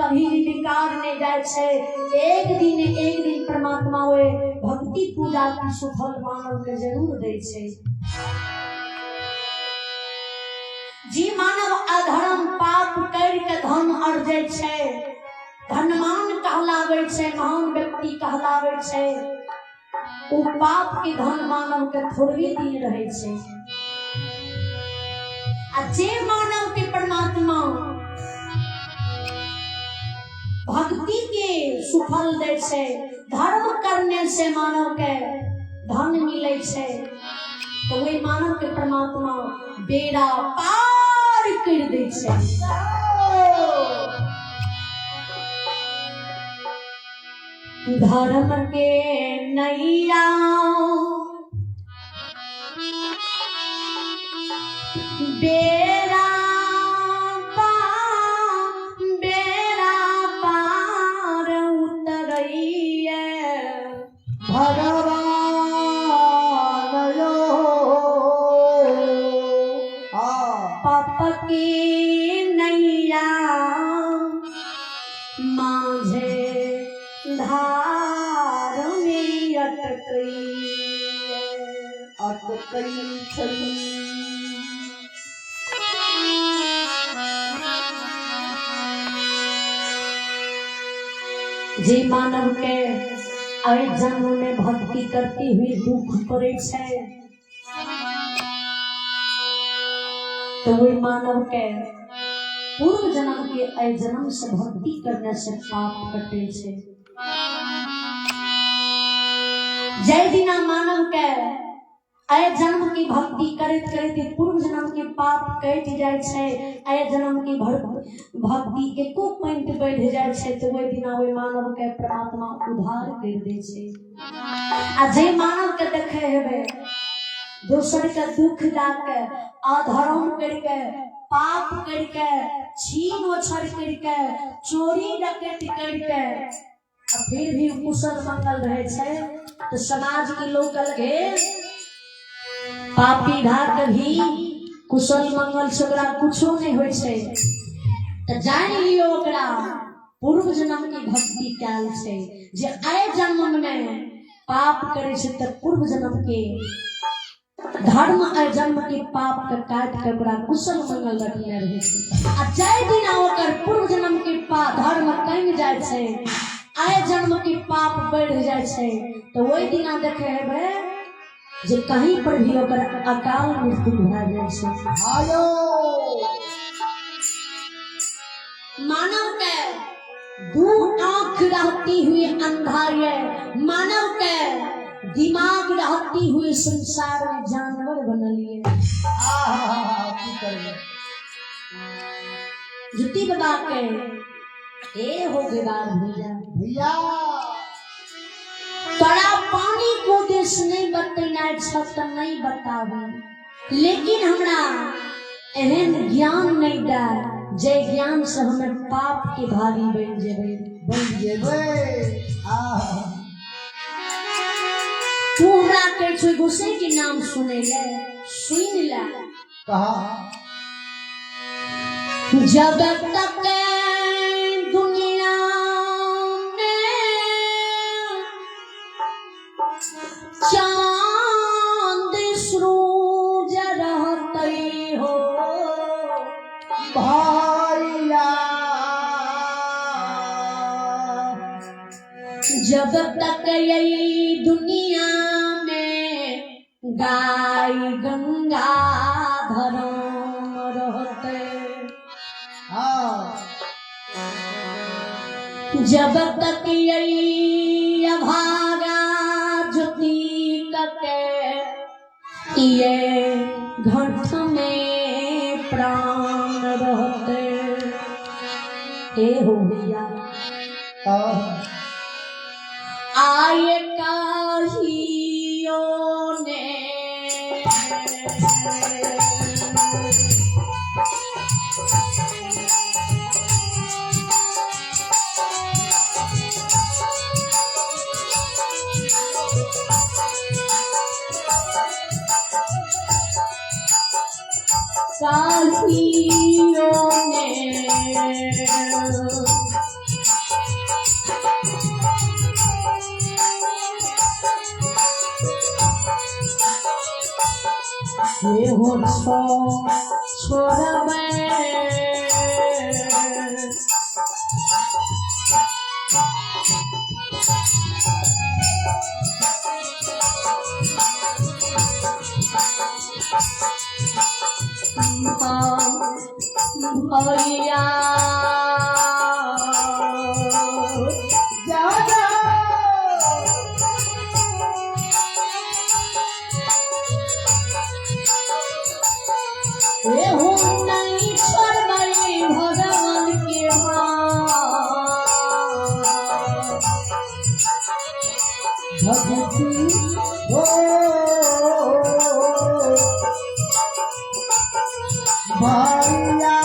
कभी भी बेकार नहीं जाय छै। एक दिन एक दिन परमात्मा ओए भक्ति पूजा की सुफल मानव के जरूर दै छै। जी मानव अधर्म पाप कर के धन अर्जै छै, धनवान कहलाबै छै, महान व्यक्ति कहलाबै छै, ओ पाप के धन मानव के थोड़बे दिन रहै छै। आ जे मानव के परमात्मा भक्ति के सुफल दै छै, धर्म करने से मानव के धन मिलै छै, तऽ ओहि मानव के परमात्मा बेड़ा पार करि दै छै। धर्म के नैया बेड़ा पार, बेड़ा पार उतरैया भगवान यो। पाप की नैया माझे धार में अटकैया। अटकै छै। जे मानव के एहि जन्म में भक्ति करती हुई दुख पड़े छै, तो वही मानव के पूर्व जन्म के एहि जन्म से भक्ति करने से पाप कटे छै। जय दिना मानव के एहि जन्म की भक्ति करैत करैत पूर्व जन्म के पाप कटि जाइ छै, एहि जन्म की भक्ति एको पॉइंट बढ़ि जाइ छै, तऽ ओहि दिना ओहि मानव के परमात्मा उद्धार करि दै छै। आ जे मानव के देखे हेबै दोसर के दुख दऽ के, अधर्म करिके, पाप करिके, छीन ओछर करिके, चोरी डकैती करिके, आ फिर भी कुशल मंगल रहे छै, तो समाज के लोग कहलक पापी भा के भी कुशल मंगल से ओकरा कुछो नहीं होइ छै, तऽ जानि लियौ ओकरा पूर्व जन्म की भक्ति कयल छै। जे एहि जन्म में पाप करै छै तऽ पूर्व जन्म के धर्म आ जन्म के पाप के काट के ओकरा कुशल मंगल रखने रहे छै। आ जाहि दिना ओकर पूर्व जन्म के धर्म कमि जाइ छै, आइ जन्म के पाप बढ़ि जाइ छै, तऽ ओहि दिना देखे हेबै जे कहीं पर भी ओकर अकाल मृत्यु भए जाइ छै। आयो मानव के दू आंख रहती हुई अंधा ये, मानव के दिमाग रहती हुई संसार में जानवर बनलिए। आहा, की करबै? जुती बाबा के ए हो गेबार भैया। भैया, तोरा पानी को देश नहीं बतेनाइ छ तऽ नहीं बताबी, लेकिन हमरा एहन ज्ञान नहीं दे जे ज्ञान से हमें पाप के भागी बन जेबै। बन जेबै। आहा। तू हमरा कहै छौ गोसाई के नाम सुनै ले, सुन ले। कहा। जब तक दुनिया में चांद सूरज रहते हो भैया, जब तक यही दुनिया में गाय गंगा धर्म रहते, हाँ, जब तक यही अभागा ज्योति कटे ये घट में प्राण रहते। ए हो भैया आए काहियो ने काहियो ने हे हो छो छोड़बै। भैया जाओ जाओ। हे हो नहीं छोड़बै भगवान के भाव। भक्ति हो भैया।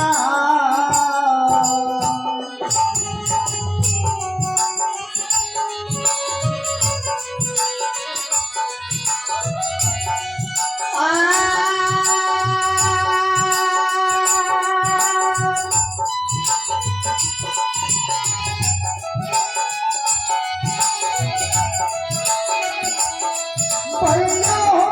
भैया हो।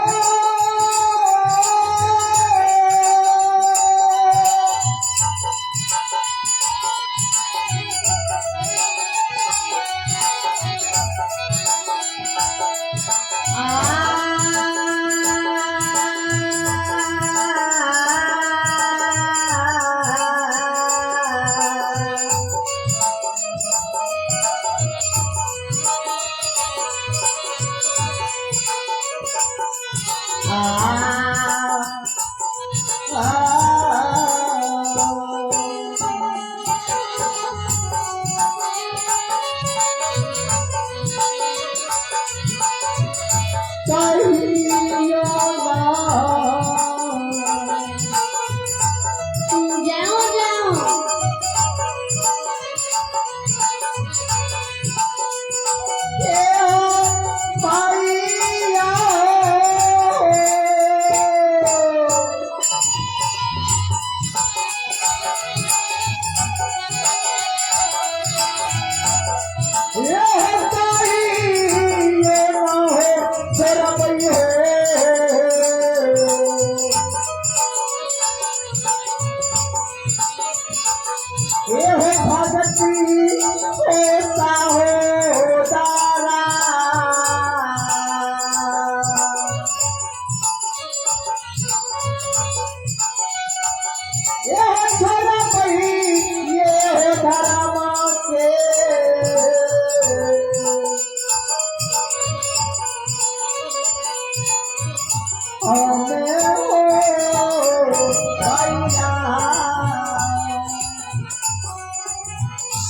जाओ जाओ।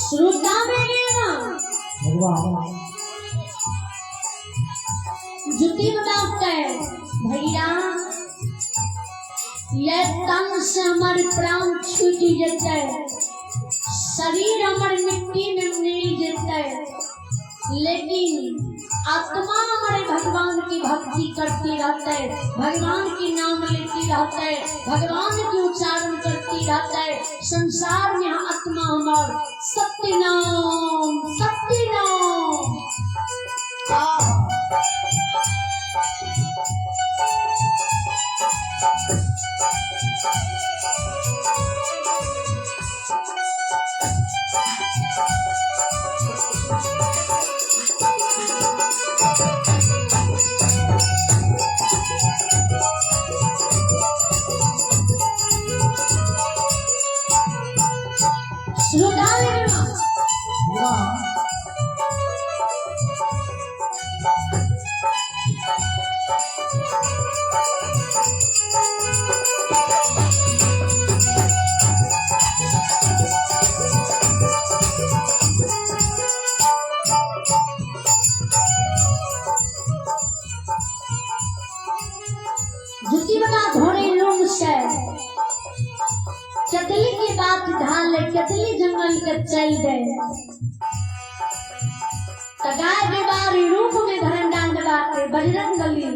श्रोता में गेला जुती बताते भैया ये तन से हमारे प्राण छूट जते, शरीर हमारे मिट्टी में मिल जते, लेकिन आत्मा हमारे भगवान की भक्ति करती रहता है, भगवान की नाम लेती रहता है, भगवान की उच्चारण करती रहता है। संसार में आत्मा हमार सत्य नाम सत्य नाम। श्रोता ज्योति बाबा घोड़े लूम से केतली की बात ढाल केतली जंगल के चल दे त गाय बेबारी रूप में धरमदान बाबा के बजरंग बली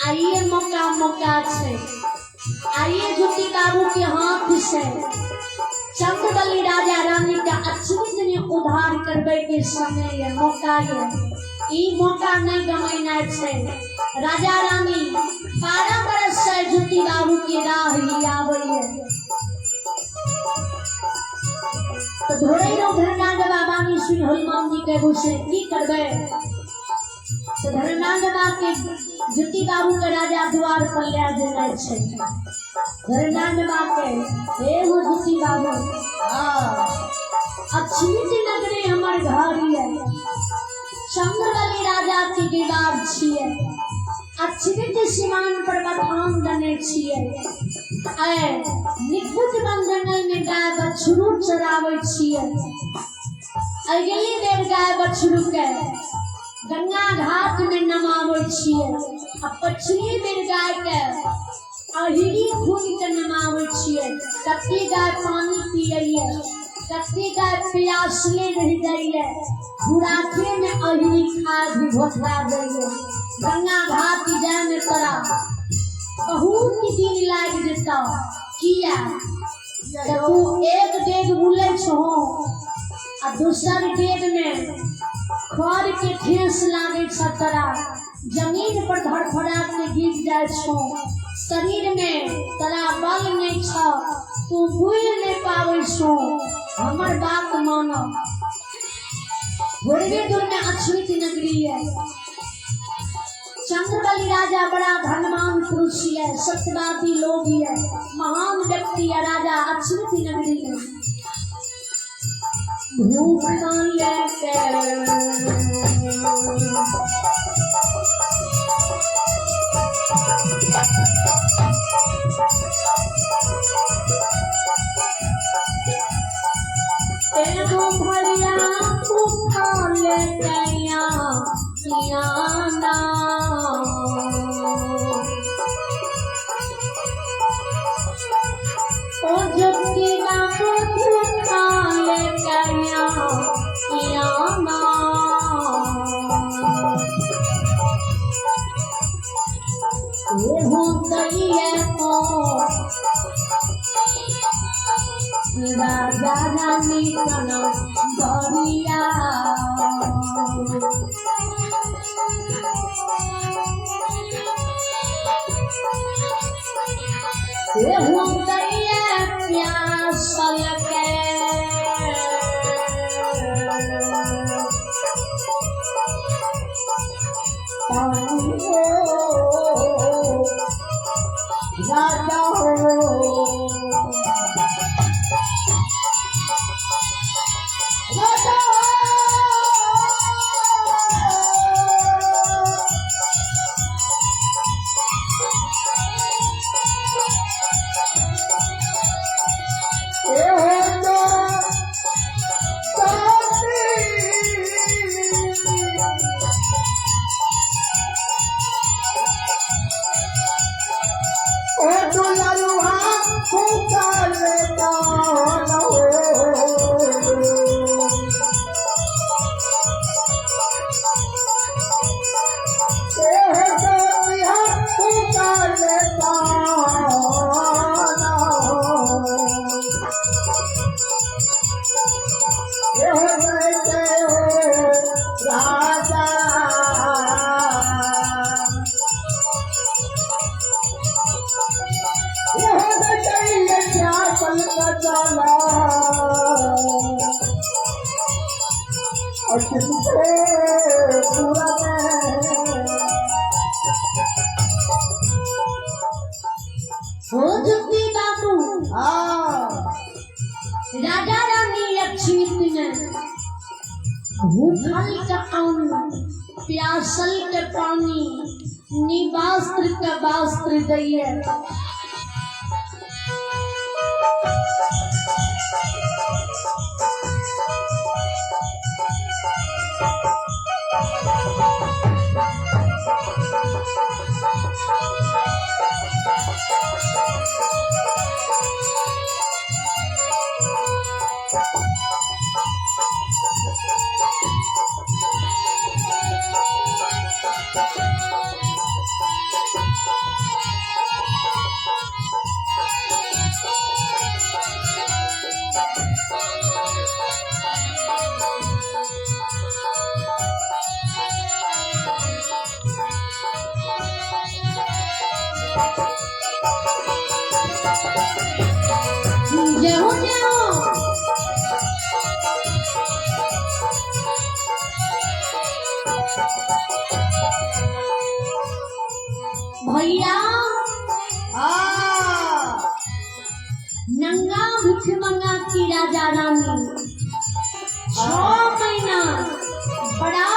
आइए मौका मौका छे आइए ज्योति बाबू के हाथ से चंद्रबली राजा रानी का अछूत ने उद्धार करबे के समय ये मौका ये ई मौका नहीं गमेना छे। राजा रानी 12 बरस से ज्योति बाबू के राह लियावे है। तो धोरे रो धरनांद बाबा ने सुन हनुमान जी के गुस्से की करबे। तो धरनांद बाबा के ज्योति बाबू के राजा द्वार पर ले देना छे। धरनांद बाबा के हे हो ज्योति बाबू अछूत नगरी हमर घर ये चंद्रबली राजा के दीवार छिए अछूत सीमान पर बथान दने छिए ऐ निकुत वन जंगल में गाय बछरू चरावे छिए। अगली बेर गाय बछरू के गंगा घाट में नमावे छिए आ पछली बेर गाय के अहिरी खून के नमावे छिए। कत्ती गाय पानी पियैये कत्ती गाय प्यासले रह जाइए खुराके में अहिरी खा भी घोटरा जाइए। गंगा घाट जाए में तोरा बहुत दिन लाग जेतौ किया त तू एक डेग बुलै छहो आ दोसर डेग में खर के ठेस लागे छ तोरा जमीन पर धड़फड़ा के गिर जाय छो शरीर में तोरा बल नहीं छ तू बुल नहीं पावे छो। हमर बात मानो थोड़बे दूर में अछूत नगरी है। चंद्रबली राजा बड़ा धनवान पुरुष है सत्यवादी लोग है महान व्यक्ति है राजा अछूत नगरी में भूख लेके एगो भरिया भूखा लेके आना ओ ज्योति बाबू भूखा लेके आना एहू दैये को राजा रानी कन बरिया एहू दैये प्यासल के पानी हो राजा हो राजा ए हो तो साथी ओ दुलारुआ पुकार कान हो ए हो दुलारुआ पुकार कान हो ए हो जय हो राजा और किससे पूरा हो ज्योति बाबू राजा रानी लक्ष्मी ने भूखल के अन्न प्यासल के पानी निवास्त्र के वास्त्र दैये। जय हो जय हो। भैया नंगा भिख मंगा की राजा रानी 6 महीना बड़ा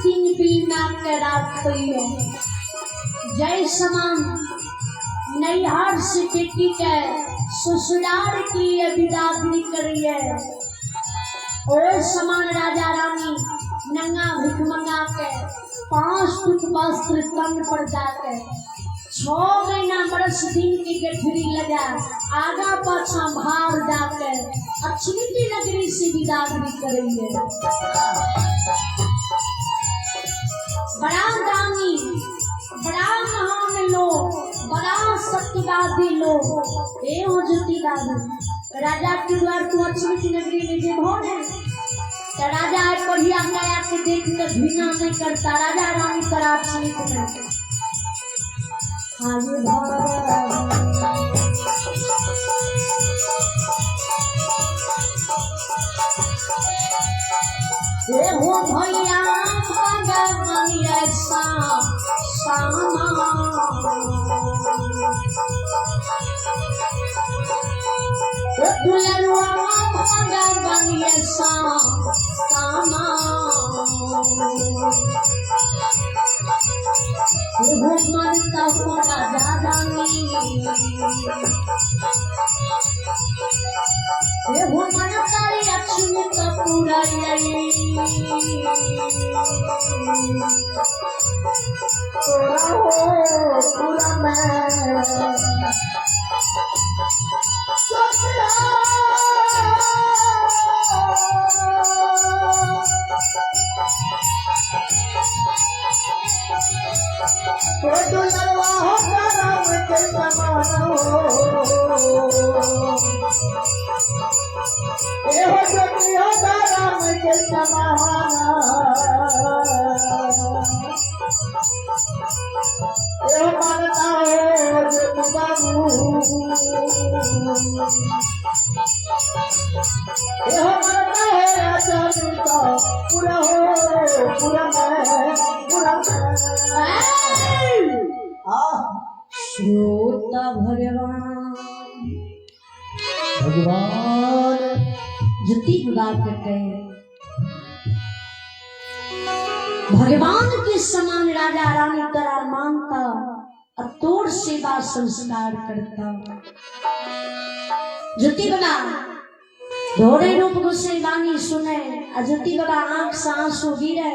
दिन बिना के राखिए। जय समान नैहर से बेटी के ससुराल की विदागरी करिए। और समान राजा रानी नंगा भिख मंगा के 5 फुट वस्त्र तन पर जाके 6 महीना बरस दिन की गठरी लगा आगा पाछा भार जाके अक्षमी की नगरी से विदागरी करिए। बड़ा दानी, बड़ा महान लोग, बड़ा सत्यवादी लोग। ए हो ज्योति बाबू, राजा के द्वार तू अक्षमी की नगरी में जे भोन है तो राजा आए बढ़िया काया के देख के घृणा नहीं करता। राजा रानी करा अक्षमी के नगरी। हाँ ये ए हो भैया भगवान ऐसा सामा दुलरुआ भगवान ऐसा सामा हो मरता हो राजा रानी ए हो मन तारी लक्ष्मी का पूरा तोरा हो पूरा मैं तो दुलरवा हो राम के समान हो ए हो ज्योति हो राम के समान ए हो मानता हो ज्योति बाबू ए हो मानता है राजा का पूरा हो पूरा मैं पूरा मैं। श्रोता भगवान भगवान ज्योति बाबा कहते हैं भगवान के समान राजा रानी तरा मानता और तोर सेवा संस्कार करता। ज्योति बाबा धोरे रूप गोसाई बानी सुने आ ज्योति बाबा आंख से आंसू गिरे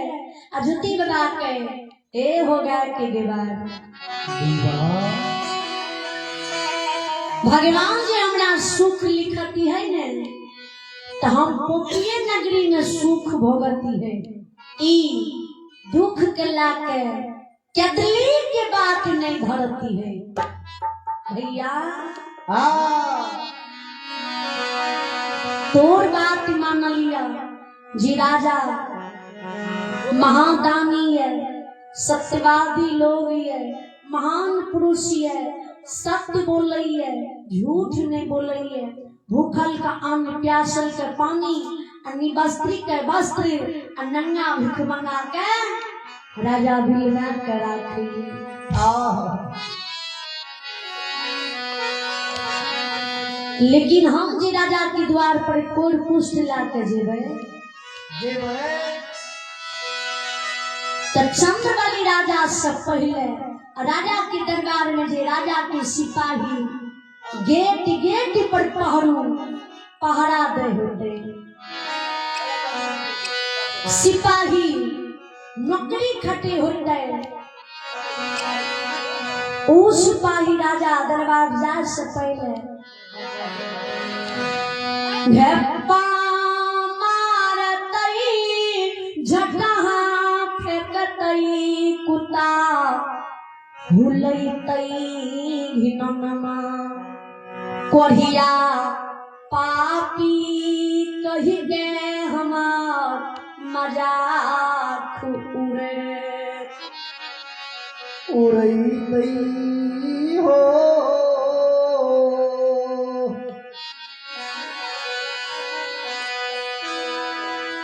आ ज्योति बाबा के ए हो गया के दीवार। भगवान जी हमरा सुख लिखती है ने तो हम पोपिये नगरी में सुख भोगती है। ई दुख के लाके कदली के बात नहीं धरती है। भैया तोर बात मान लिया जी राजा महादानी है, सत्यवादी लोग है, महान पुरुष है, सत्य बोल रही है, झूठ नहीं बोल रही है। भूखल का अन्न, प्यासल के पानी, निवस्त्री के वस्त्र, नंगा भीख मंगा के राजा बिलना के राखी। लेकिन हम जे राजा के द्वार पर कोर पुष्ट ला के जेबै तो चंद्रबली राजा से पहले राजा के दरबार में जे राजा के सिपाही गेट गेट पर पहरू पहरा दे होते, सिपाही नौकरी खटे होते, ऊ सिपाही राजा दरबार जाए से पहले घेपा मारतई झटहा फेंकतई कुत्ता कुत्ता हुलैतै घिननमा कोढ़िया पापी कहि गे हमार मजाक उड़े उड़ैतै हो।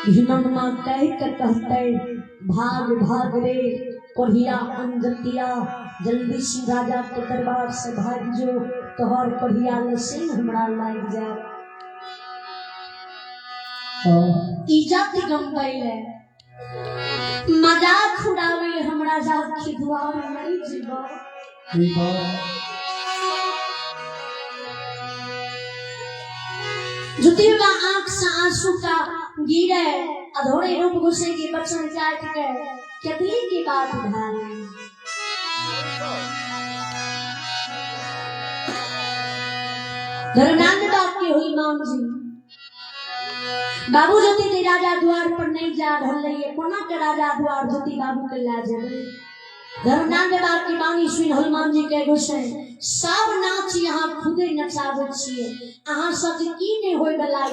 घिननमा कह के कहते भाग भाग रे कोढ़िया अंजतिया, जल्दी से राजा के दरबार से भाग जो, तोहर कोढ़िया लसिन हमरा लाग जाए। इज्जत गंबैले मजाक उड़ावे हमरा जात के दुआर नहीं जीवा। जुतिवा आंख से आंसू का गिरे अधोरे रूप घुसे के बचन जात के केतली की बात धारे। धर्मानंद बाप की हुई मां जी बाबू ज्योति के राजा द्वार पर नहीं जा रहल रहिए, कोना के राजा द्वार ज्योति बाबू के ला जेबै। धर्मनाथ बाप की बानी सुन हनुमान जी के गोसाई सब नाच यहाँ खुदे नचाबै छियै, अहाँ सब की नहीं होय वाला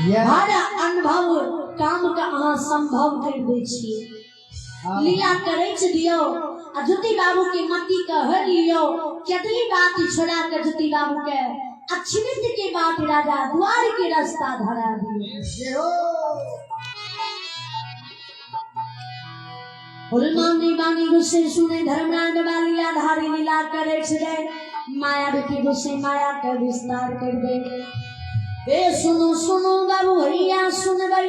ये हर अनुभव काम के अहाँ संभव कर दै छियै। लीला करै छै दियौ आ ज्योति बाबू के मती के हर लियौ, केतली बात छोड़ा के ज्योति बाबू के अक्षित के बात राजा द्वार के रास्ता धरा दियो। हनुमान जी बानी गुस्से सुने धर्मराज वाली आधारी लीला करे छे माया के गुस्से माया के विस्तार कर दे। ए सुनो सुनो बाबू भैया सुनबई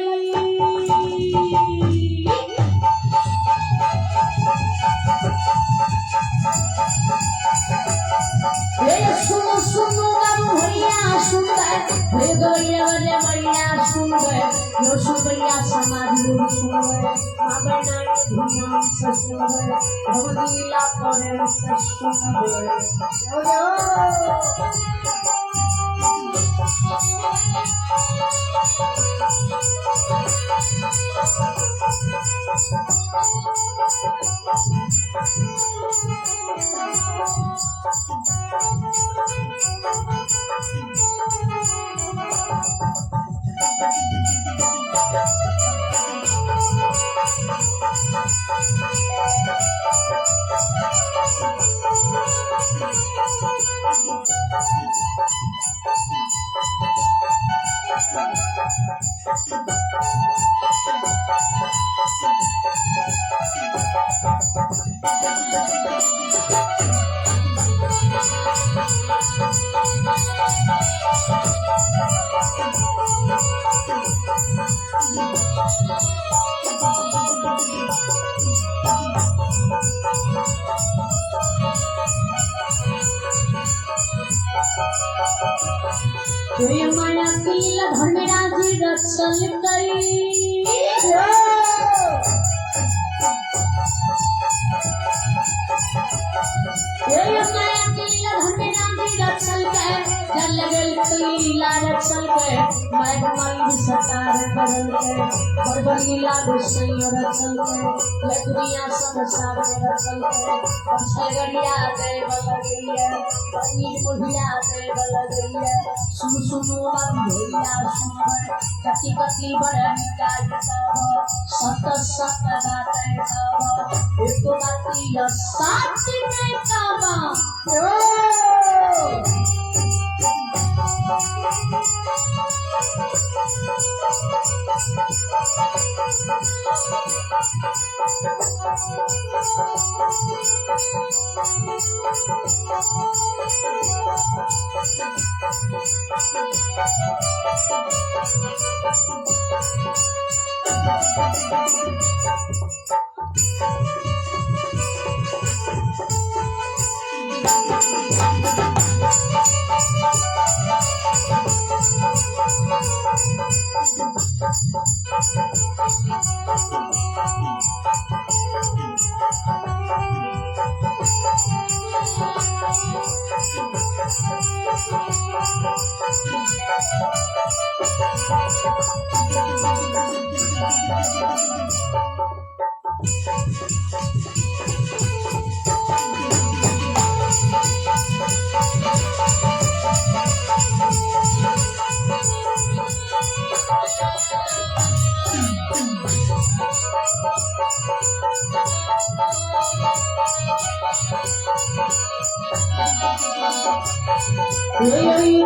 सुनो सुनो बाबू भैया सुनबै, हे गैया रे मैया सुनबै, यो सुनबैया समाज लोग सुनबै, बाबा नानी धुनिया से सुनबै, भगवती लीला करे से सुनबै। माया लीला धर्मराज रसल कई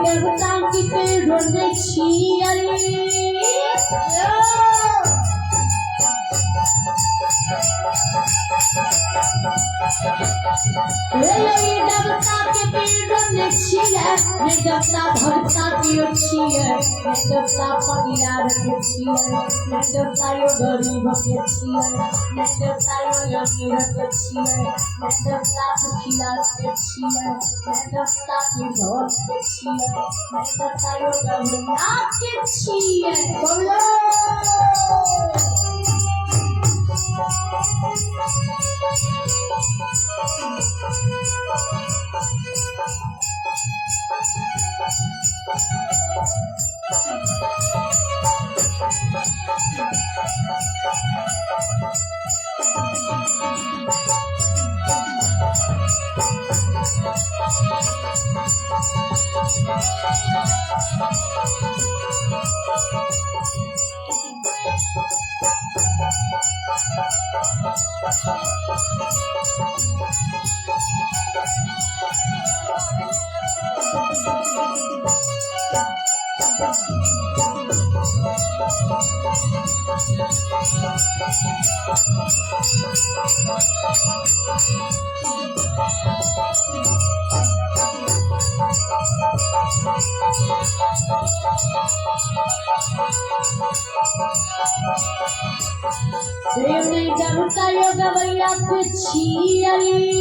देवता के पेड़ छियै। देवता के पेड़ छियै, देवता भक्ता के छियै, देवता परियार के छियै, देवता यो गरीब के छियै, देवता यो अमीर के छियै, देवता दुखिया के छियै, देवता निर्धन के छियै, देवता यो गरीब के छियै। देवता यो गवैया के छियै।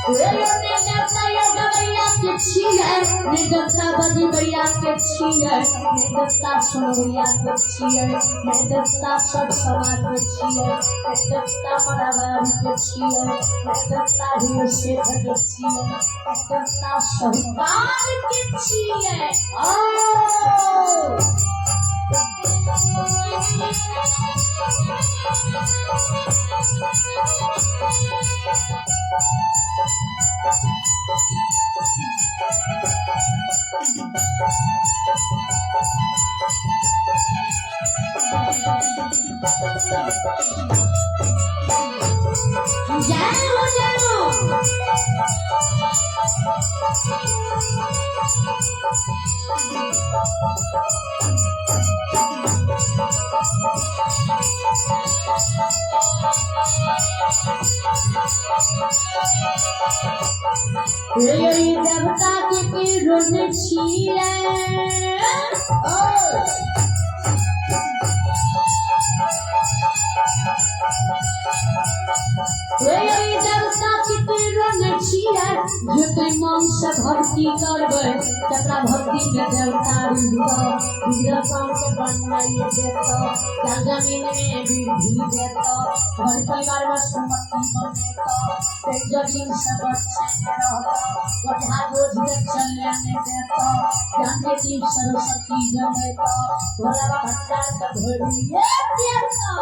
देवता यो गवैया के छियै, देवता बजबैया के छियै, देवता सुनबैया के छियै, देवता सब समाज के छियै, देवता मराबारी के छियै, देवता हीर सेठ के छियै, देवता साहूकार के छियै। जय हो जय हो। देवता के पेड़ छियै। देवता के पेड़ छियै, जते मन से भक्ति करबै तकरा भक्ति में देवता बिगड़ल काम के बनाइए देतौ, जमीन में वृद्धि देतौ, घर परिवार में सम्पत्ति बनेतौ, जमीन से बचने रहतौ, गड्ढा बोझ के चलने नहीं देतौ, ज्ञान के दीप सरस्वती जमेतौ, भोला बाबा भंडार के भरिए देतौ।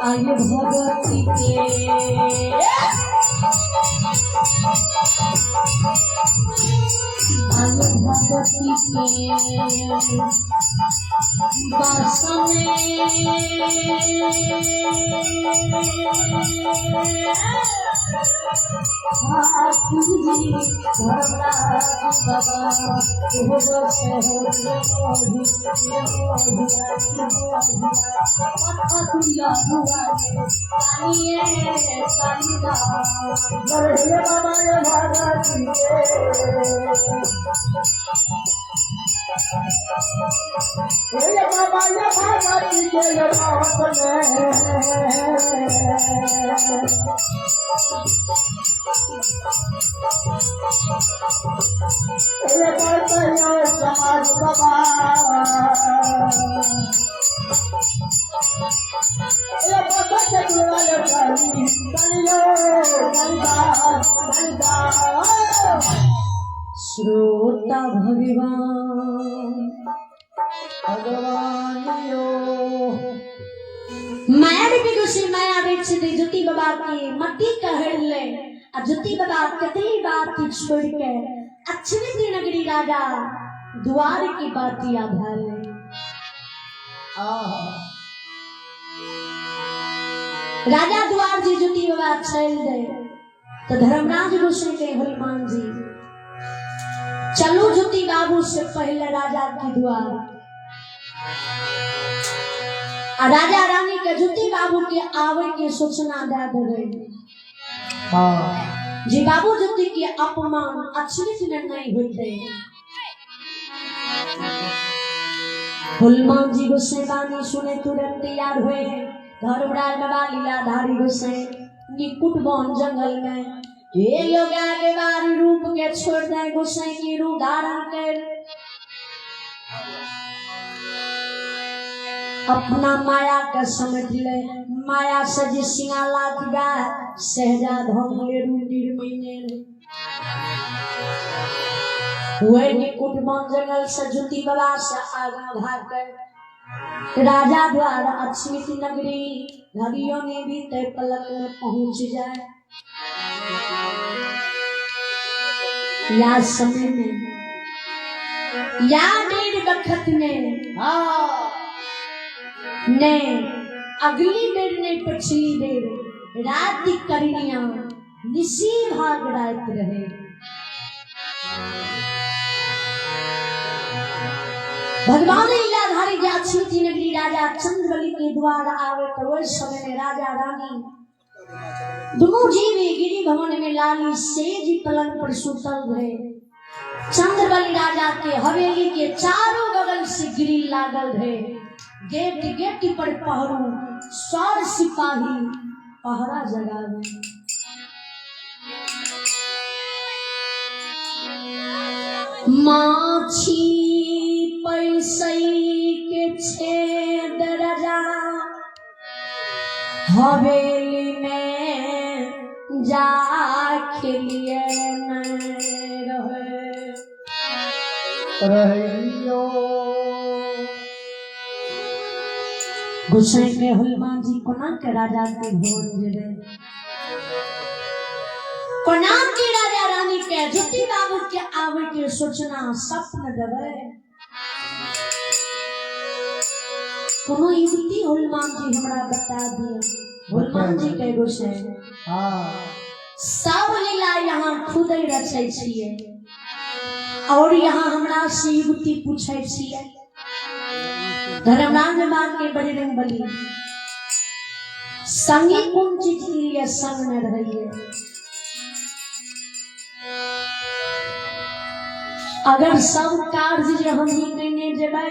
आयु भगवती के भाग भगवती के बस अरे बाबा ये भगवती के, ये बाबा ये भगवती के ये बात में। ये बात ये समाज बाबा, ये बाबा के दुआरे काली कालियो कालिदा कालिदा। श्रोता भगवान भगवानियो। माया रूपी गोसाई माया रचित ज्योति बाबा के मती कहर ले आ ज्योति बाबा कतली बात छोड़ के अक्षमित नगरी राजा द्वार की बाती आधार ले। आहा राजा द्वार जी ज्योति बाबा चल दे तो धर्मराज गोसाई के हनुमान जी चलो ज्योति बाबू से पहले राजा की द्वार आ राजा रानी के ज्योति बाबू के आवे के सूचना दे देवे। हाँ जी बाबू ज्योति के अपमान अक्षरित में नहीं होते। हनुमान जी गोसाई बानी सुने तुरंत तैयार हुए। धर्मराज बाबा लीलाधारी गोसाई निकुट वन जंगल में ये लोग आगे बारी रूप के छोड़ दे गोसाई की रूप धारण कर अपना माया के समझ ले। माया से जे सिंगाला गाय सहजा धम ले निर्मयने वह निकुट वन जंगल से ज्योति बाबा से आगा भाग कर राजा द्वारा अक्षमित नगरी घड़ियों ने भी तय पलक में पहुंच जाए। या समय में या डेढ़ बखत ने हाँ ने अगली बेर ने पिछली बेर रात करनिया निशी भाग रात रहे। भगवान लीलाधारी अक्षमित नगरी राजा चंद्रबली के द्वार आवे तो वही समय में राजा रानी दोनों जीवी गिरी भवन में लाली सेज पलंग पर सुतल रहे। चंद्रबली राजा के हवेली के चारों बगल से गिरी लागल रहे। गेट गेट पर पहरू सौर सिपाही पहरा जगावे। माछी पैसई के छेद राजा हवेली में जा खेलिए नहीं रहे। रहियो गोसाई के हनुमान जी कोना के राजा के भोर जेबे, कोना के राजा रानी के ज्योति बाबू के आवे के सोचना स्वप्न देवे। कोनो युवती हनुमान जी हमरा बता दिया। हनुमान जी के गोसाई हाँ सब लीला यहाँ खुद ही रचै छियै और यहाँ हमरा से युवती पूछै छियै। धर्मराज बाग के बजरंग बली संगी कोन चीज के लिए संग में रहिए। अगर सब कार्य जे हम ही कने जेबै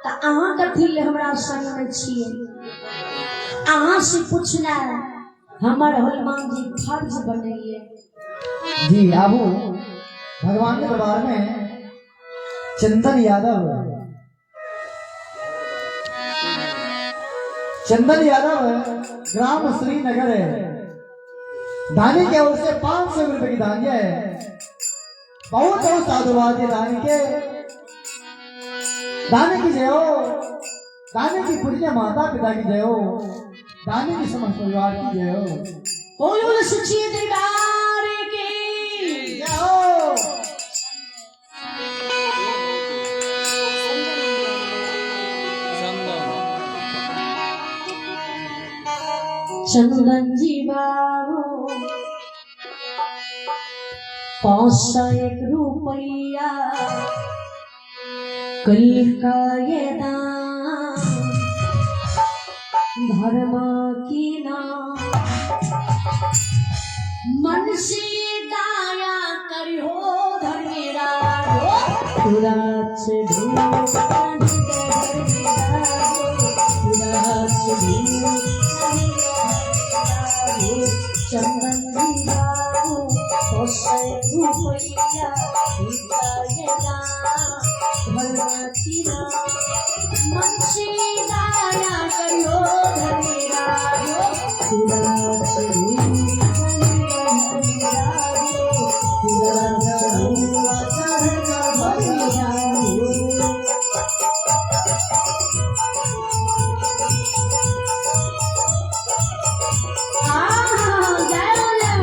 तऽ अहाँ कथी ले हमरा संग में छियै। अहाँ से पूछना हमर हनुमान जी फर्ज बनैये। जी आबू भगवान के दरबार में चंदन यादव, चंदन यादव ग्राम श्रीनगर है। दानी के ओर से 500 रुपए की दान है। बहुत बहुत साधुवाद है दानी के। दानी की जय हो, दानी की पूज्य माता पिता की जय हो, दानी की समस्त परिवार की जय हो। बोल बोल सच्ची दरबार की जय हो। चंदन जी बाबू 501 रुपया कल का ये दान धर्म की नाम मन से दाया करिहो धर्मेरा तुराच चंदन मन से दाया करिहो धर्मेरा जय बोलो।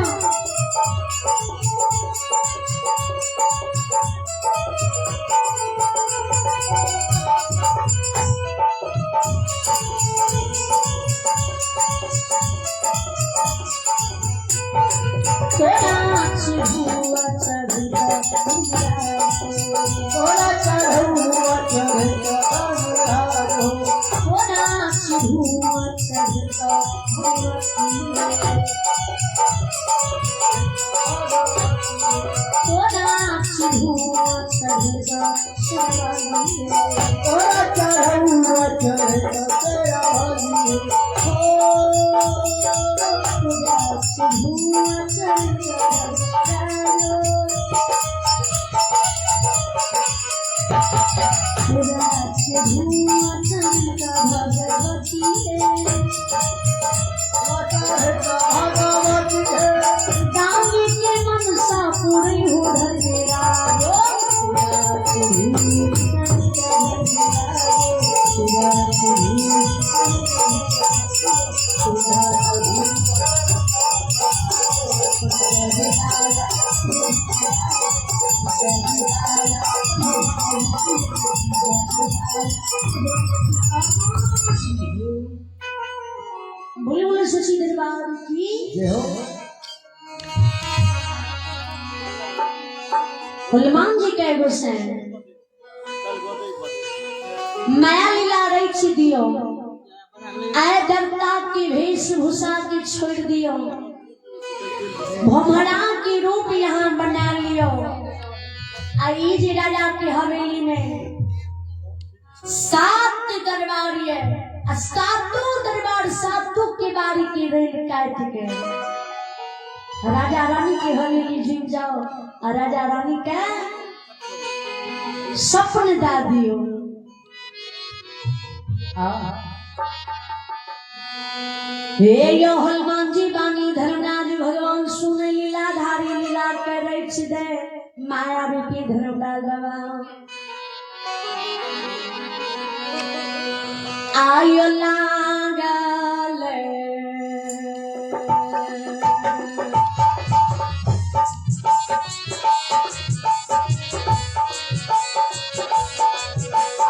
तोरा चढ़ौआ चढ़ता अनुराग हो। तोरा चढ़ौआ चढ़ता तेरा भागी हो। चढ़ता भगवती है। दानी के मनसा पूरी हो धर्मेरा बोले बोले सची दरबार की जय हो। हनुमान जी के गोसाई माया लीला रच दियो, आय देवता के वेशभूषा के छोड़ दियो, भमरा के रूप यहाँ बना लियो। आ ई जे राजा के हवेली में 7 दरबार है, आ सातों दरबार सातों के बारी के रेल काट के राजा रानी के हवेली जीव जाओ आ राजा रानी के सपन दा दियो। हे यो हनुमान जी बानी धर्मराज भगवान सुन लीला धारी लीला के रच दे माया रूपी धर्मराज बाबा आयो लागल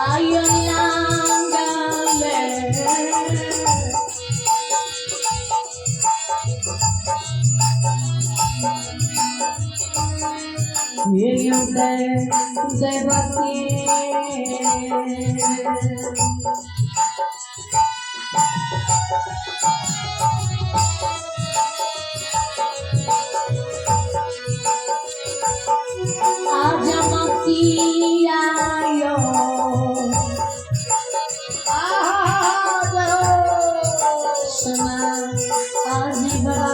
आयो लागल हे यो देवती आजमती आयो सना आजीवरा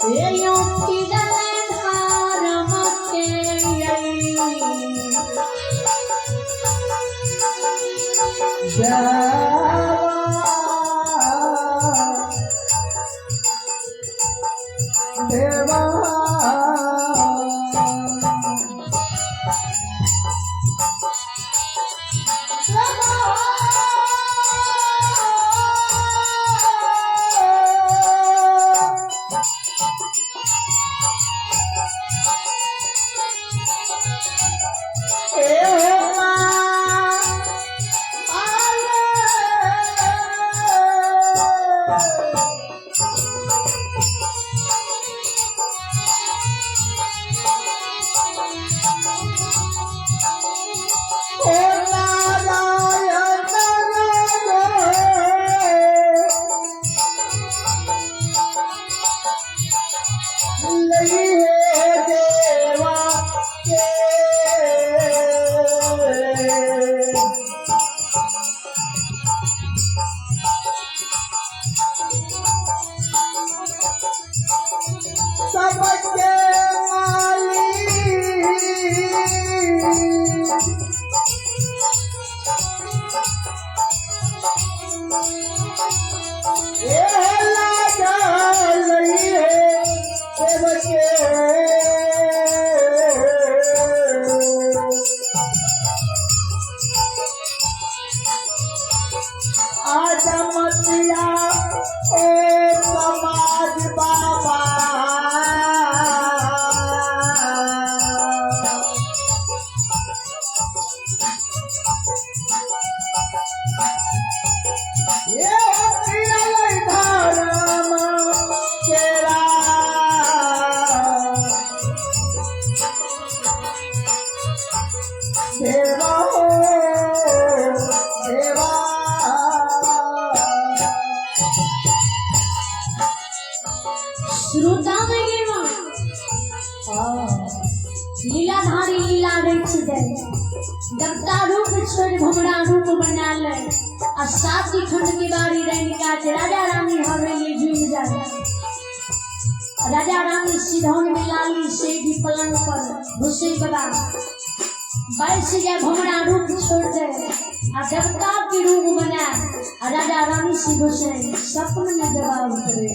हे यो किरण धारम के देवा देवा। लई है देवा के। सबके माली ए लागल है देव के। आजमतिया ओ समाज बाबा, ये फिरल धर्म केरा। देवा हो देवा। श्रोता में लीलाधारी लीला रच दे, देवता रूप छोड़ भमरा रूप बना ले आ सात खंड के बारी रंग काज राजा रानी हवेली झूम जाए। राजा रानी सिधौन में लाली से भी पलंग पर घुसे बला बैस जाए, भमरा रूप छोड़ दे आ देवता के रूप बना आ राजा रानी से घुसे सपन में जवाब करे।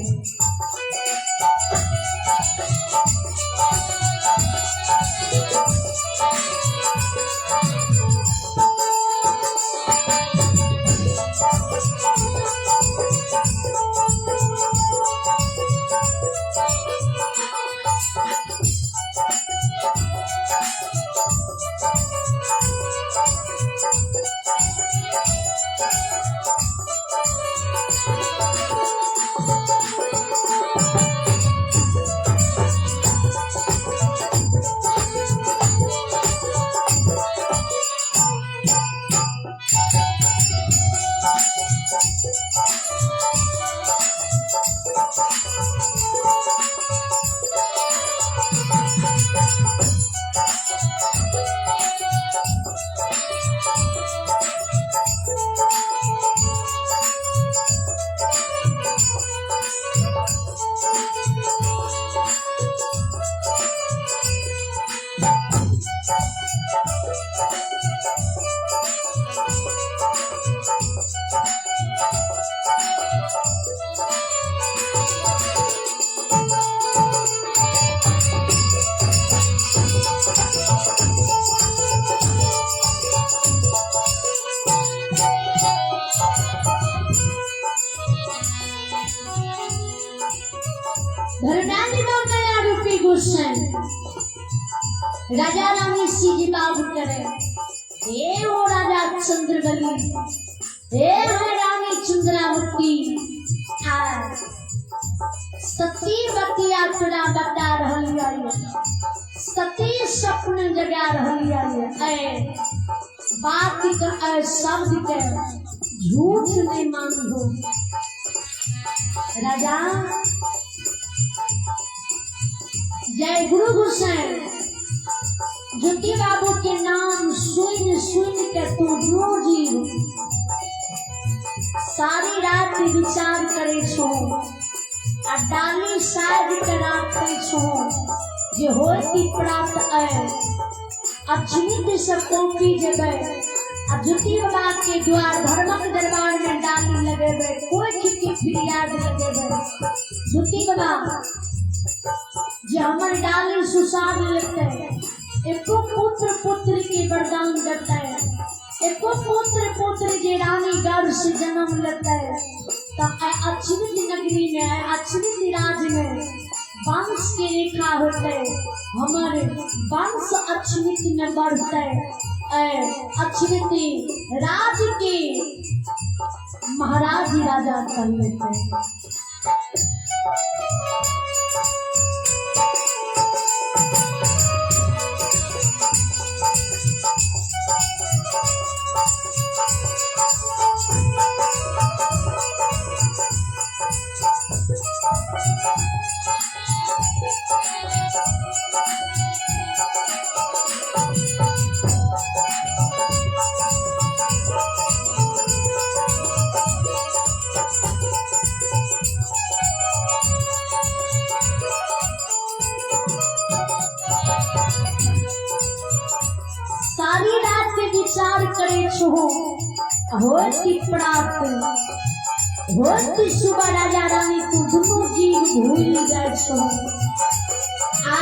धर्मेंद्र दया रूपी गोसाई राजा रानी सिंह बाबू करे, हे ओ राजा चंद्रबली, हे है रानी चंद्रावती, आ सती बतिया तोरा बता रहल ये, सती स्वप्न जगा रहल ये, ऐ बात के ऐ शब्द के झूठ नहीं मानिहो। राजा जय गुरु गोसाई ज्योति बाबू के नाम सुन सुन के तू रोज सारी रात विचार करे छो आ डाली साज के राखे छो जे होती प्राप्त ऐ अक्षमित से कॉपी जबे आ ज्योति बाबा के द्वार धर्मक दरबार में डाली लगेबे, कोई की फरियाद लगेबे। ज्योति बाबा जे हमर डाली सुसार लेते, एको पुत्र पुत्री के वरदान देते, एको पुत्र पुत्री जे रानी गर्भ से जन्म लेते, तो अक्षमित नगरी में अक्षमित राज में वंश के रेखा होते, हमारे वंश अक्षमित में बढ़ते, अक्षमित राज के महाराज राजा कर लेते। विचार करे छो होत की प्राप्त होत की सुबह राजा रानी तू दुनू जीव भूल जाए छो। आ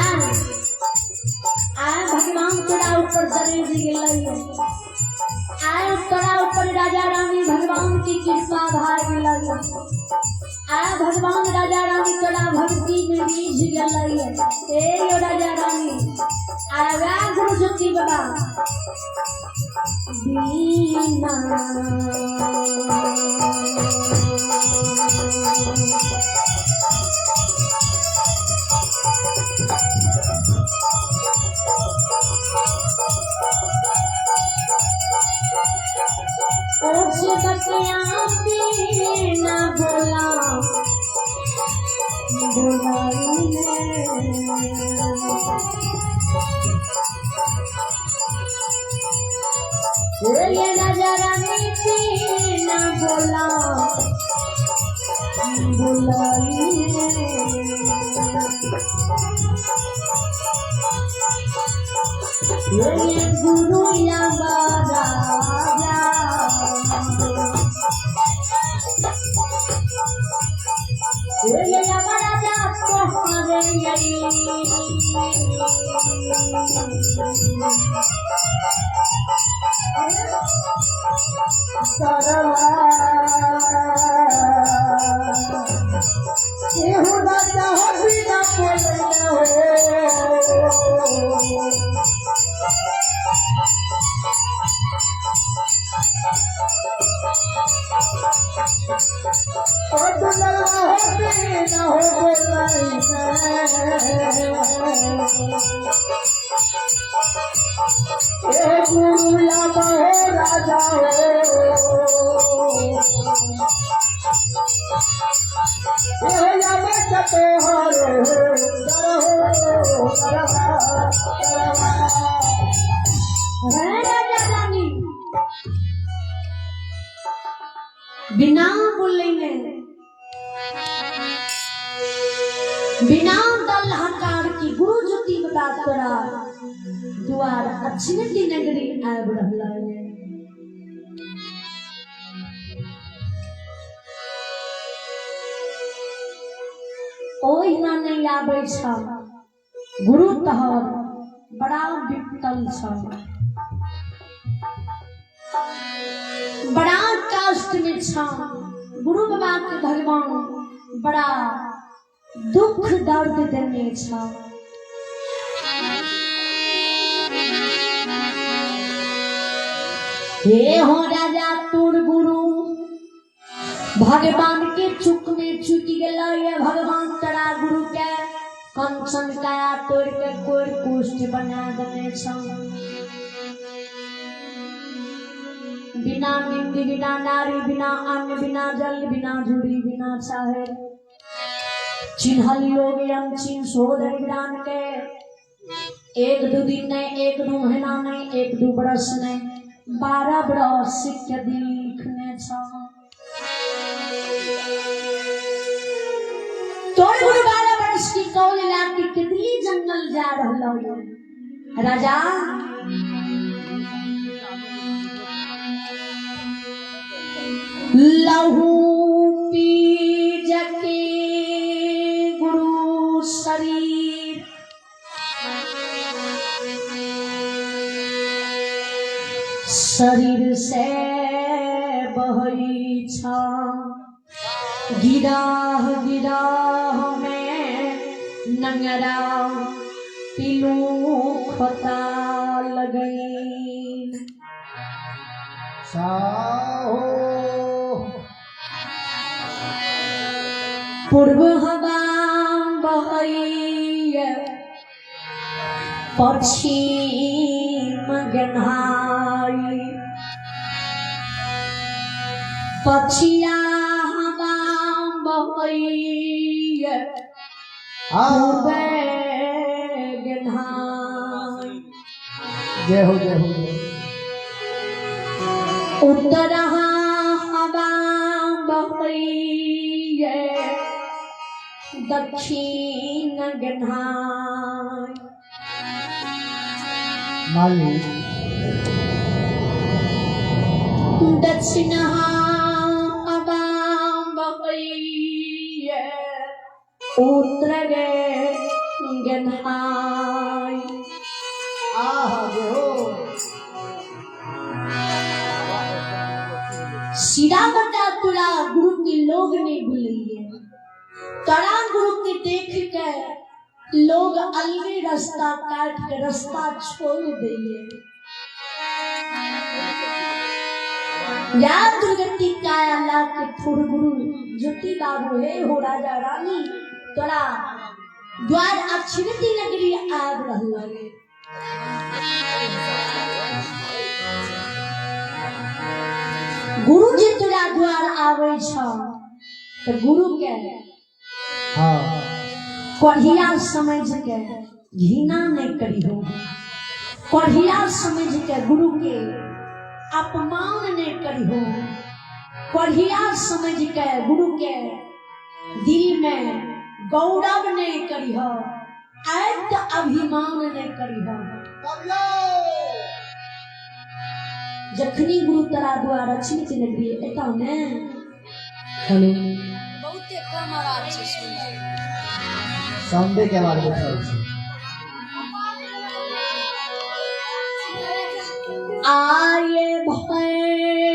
आ भगवान तोरा ऊपर दरेज गेलै, आय तोरा ऊपर राजा रानी भगवान की कृपा भा गेलै, आय भगवान राजा रानी तोरा भक्ति में रीझ गेलै। ए यो राजा रानी आय वैह गुरु ज्योति बाबा दीना ओछ बतिया ना बोला बोलाई राजा रानी ना बोला बोलाई गुरु या राजा राजा तोहरे गुरु या हो राजा हो, राजा रानी बिना बोलेंगे बिना दल हकार की गुरु ज्योति बता तोरा द्वार अक्षिणी नगरी आबि रहलै। ओहिना नहीं आबै छ गुरु तोहर बड़ा विपतल छ, बड़ा कष्ट में छ गुरु बाबा के भगवान बड़ा दुख दर्द देने छ। हे हो राजा तोर गुरु भगवान के चुक में चुक गेलै, भगवान तोरा गुरु के कंचन काया तोड़ के कोर कुष्ठ बना देने छ। बिना निंद बिना नारी बिना अन्न बिना जल बिना जुड़ी बिना चाहे चिन्हल लोग चिन्ह शोधन ज्ञान के एक दू दिन नहीं, एक दू महीना नहीं, एक दू बरस नहीं, 12 बरस के दिखने छ। तोर गुरु 12 बरस की कौल लाके कितनी जंगल जा रहलो राजा। लहू पी जके गुरु शरीर शरीर से बहई छ, गिराह गिराह में नंगरा पिलू खोता लगई। साहो पूर्व हवा बहई पश्चिम गन्हाई, पछिया हवा बहई पूर्व गन्हाई। जय हो जय हो। उत्तर हवा बहई दक्षिण गन्हाई। माली दक्षिण हवा बहैये उत्तर गे गेन्हाय। आहा हो। सिरा बता तोरा गुरु के लोग नहीं भूलिए, तोरा गुरु के देख के लोग अलगे रास्ता काट के रास्ता छोड़ दिए। या दुर्गति काया ला के थोड़ गुरु ज्योति बाबू हे हो राजा रानी तोरा द्वार अक्षरती नगरी आब रहल रे। गुरु जी तोरा द्वार आबै छ तऽ गुरु के हाँ कोढ़िया समझ के घृणा नहीं करिहो, कोढ़िया समझ के गुरु के अपमान नहीं करिहो, कोढ़िया समझ के गुरु के दिल में गौरव नहीं करिहो, ऐत अभिमान नहीं करिहो। जखनी गुरु तोरा द्वार अक्षित नगरी एता ने हेलो बहुते कम आवाज छै सुनल। साउंडे के आवाज उठल छै। आये भैरी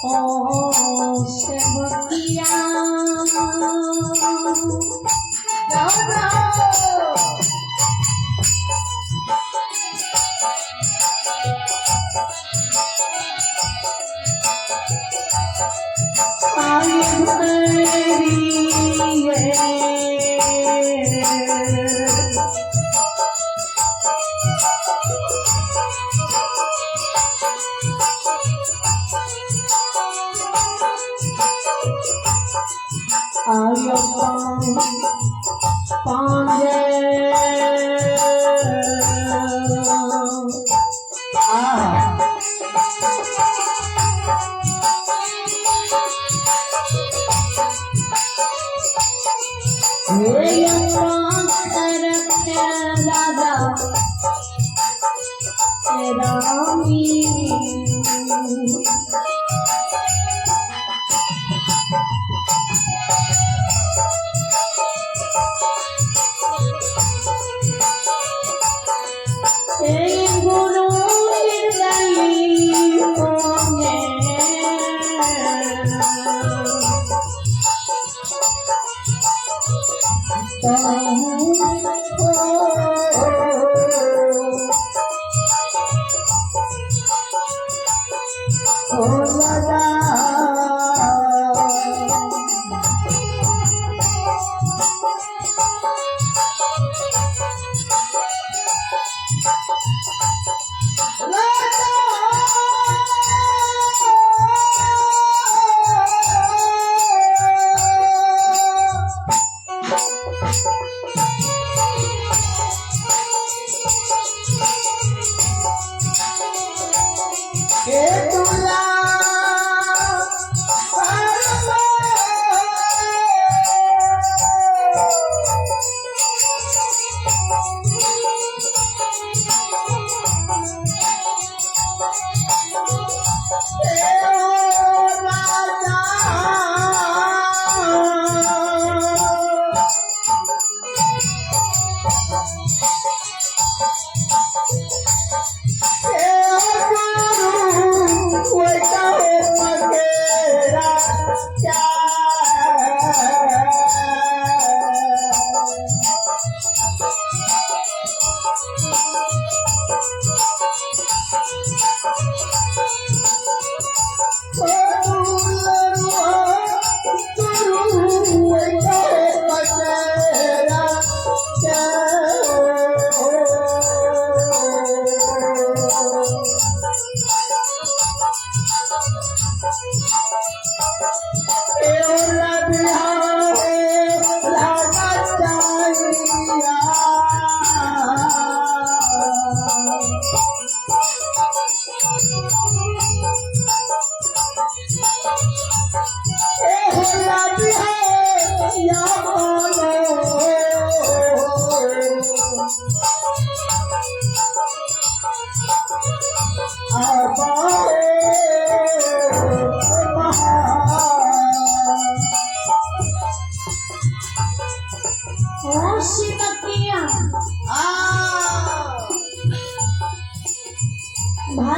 ओ सेवकिया जाओ जाओ। आये भैरी आयो पांजे आहा राजा रामी गुरु ओ राजा।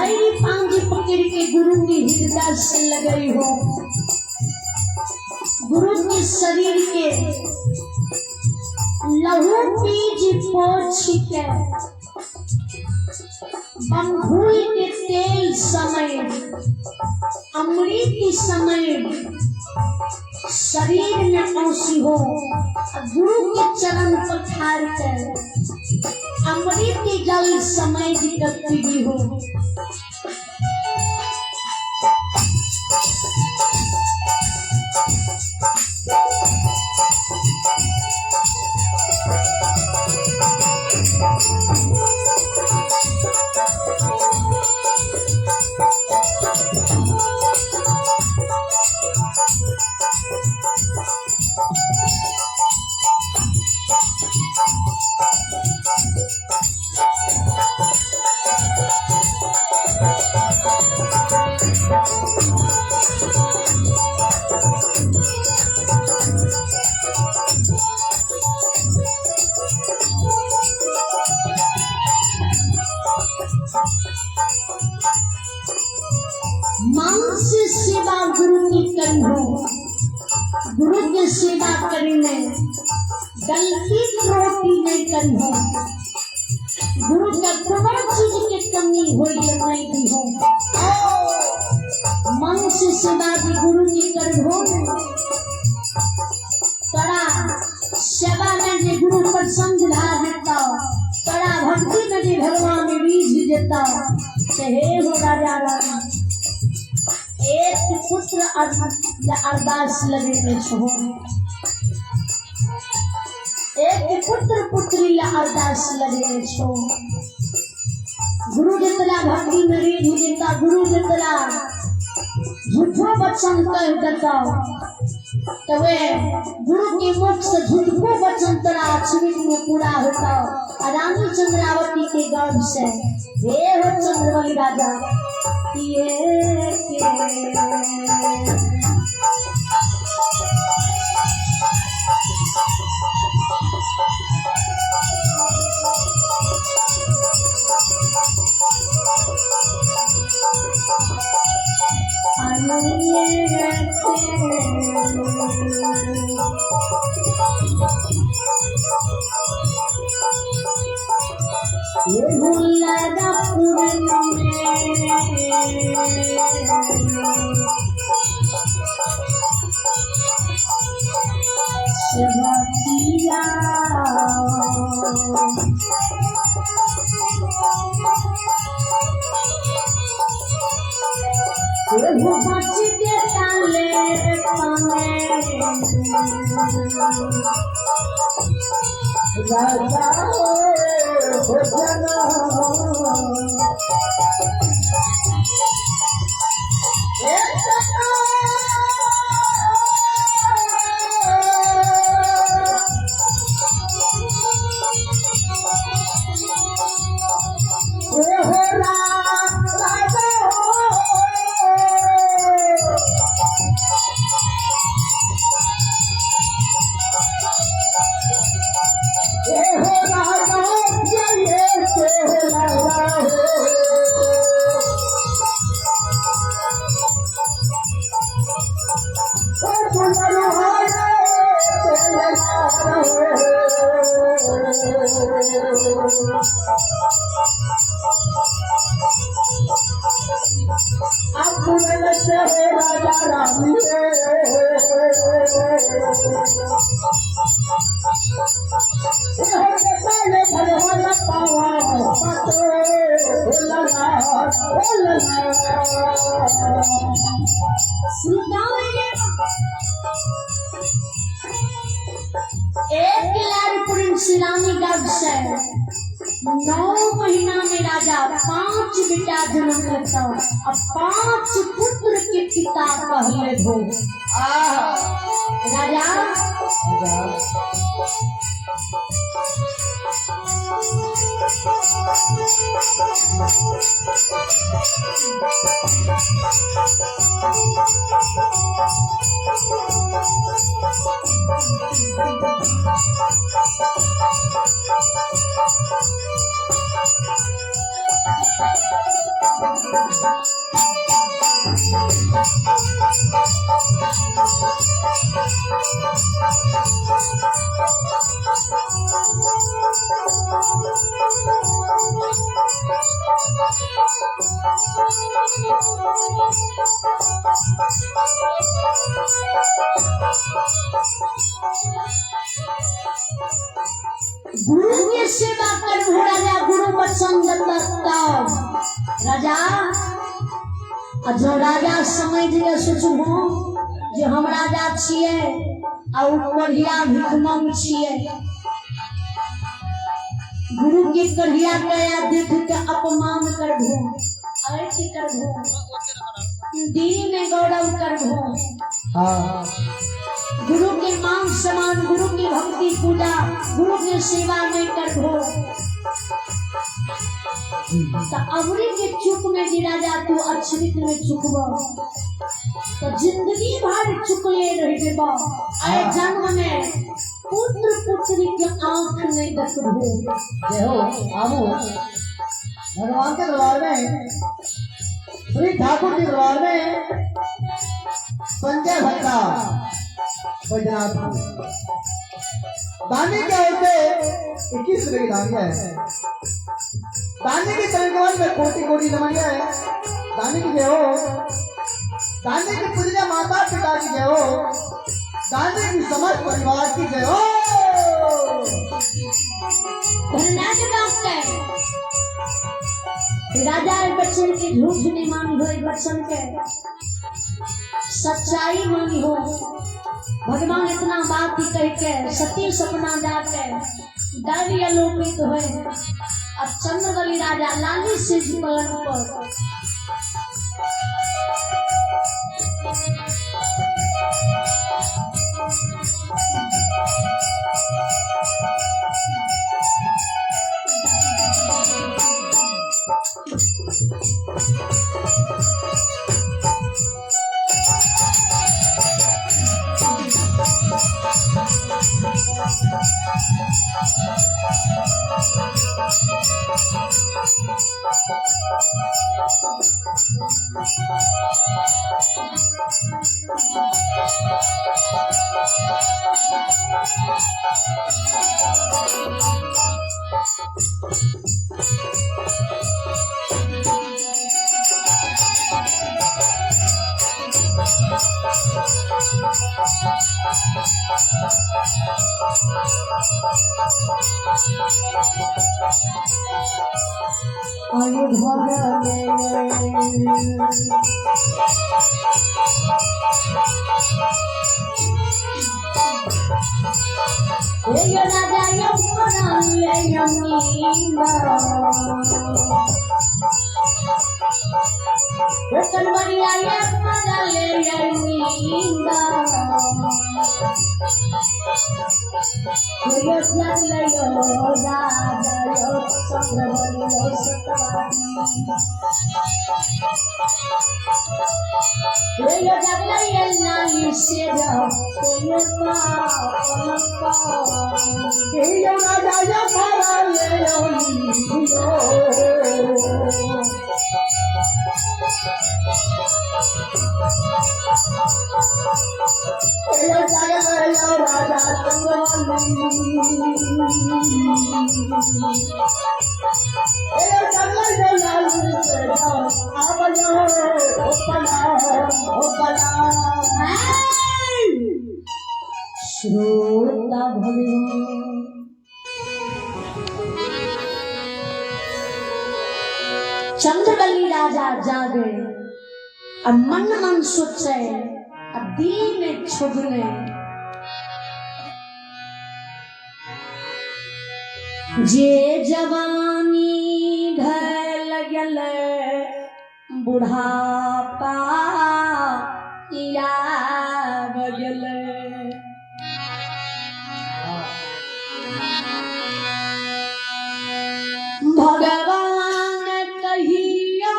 भैरी पांज पकड़ के गुरु के हृदय से लगई हो, गुरु के शरीर के लहू बीज पोछ के बंधुल के तेल समय अमृत समय शरीर में औसी हो, गुरु के चरण पखार के अमृत जल समय पीवी हो। मांस सेवा गुरु की करी हो, गुरु की सेवा करी में गलती त्रुटि नहीं करी हो, गुरु का कोनो चीज के कमी हो नहीं दी हो। मन से सेवा भी गुरु की करी हो, तोरा सेवा में जे गुरु प्रसन्न भा देता, तोरा भक्ति में जे भगवान रीझ देता, से हे हो राजा रानी एक पुत्र या अरदास लगे में छो, एक पुत्र पुत्री या अरदास लगे में छो। गुरु जितना भक्ति में रीझ देता, गुरु जितना झूठो वचन कह देता, तो वे गुरु के मुख से झूठो वचन तोरा अक्षरित में पूरा होता। रानी चंद्रावती के गर्भ से हे हो चंद्रबली राजा ये के राजा हो जाना एक लाल प्रिंस रानी गर्भ से 9 महीना में राजा 5 बेटा जन्म लेता, अब 5 पुत्र के पिता कहले हो राजा। गुरु के सेवा करबो राजा, गुरु वचन दत्ता राजा। आ जो राजा समझ के सोचबो जे हम राजा छियै आ उ कोढ़िया भिखमंग छियै, गुरु के कढ़िया गया देख के अपमान करबो, ऐठ करबो, दिल में गौरव करबो। हाँ। गुरु के मान सम्मान, गुरु की भक्ति पूजा, गुरु के सेवा नहीं करबो तो अमरी के चुक में जी राजा तू अक्षरित में चुकबो तो जिंदगी भर चुकले रह जेबो। आए जन्म में पुत्र पुत्री के आंख नहीं देखबो। जय हो। आबू भगवान के दरबार में, श्री ठाकुर के दरबार में संजय भट्टा बैजनाथ दानी के ओर से 21 रुपए की दानी है। दानी के चरण में कोटि कोटि नमन है। दानी की जय हो। दानी की पूजा माता पिता की जय हो। दानी की समस्त परिवार की जय हो। राजा बच्चन के झूठ नहीं मानी हो, बच्चन के सच्चाई मानी हो। भगवान इतना बात ही कह के सती सपना जाके डर आलोपित हुए। अब चंद्रबली राजा लाली से पलंग पर श्रोता भगवान चंद्रबली राजा जागे और मन मन सोचे और दिल में छुपने जे जवानी भल गल बुढ़ापा आब गेल। भगवान कहियो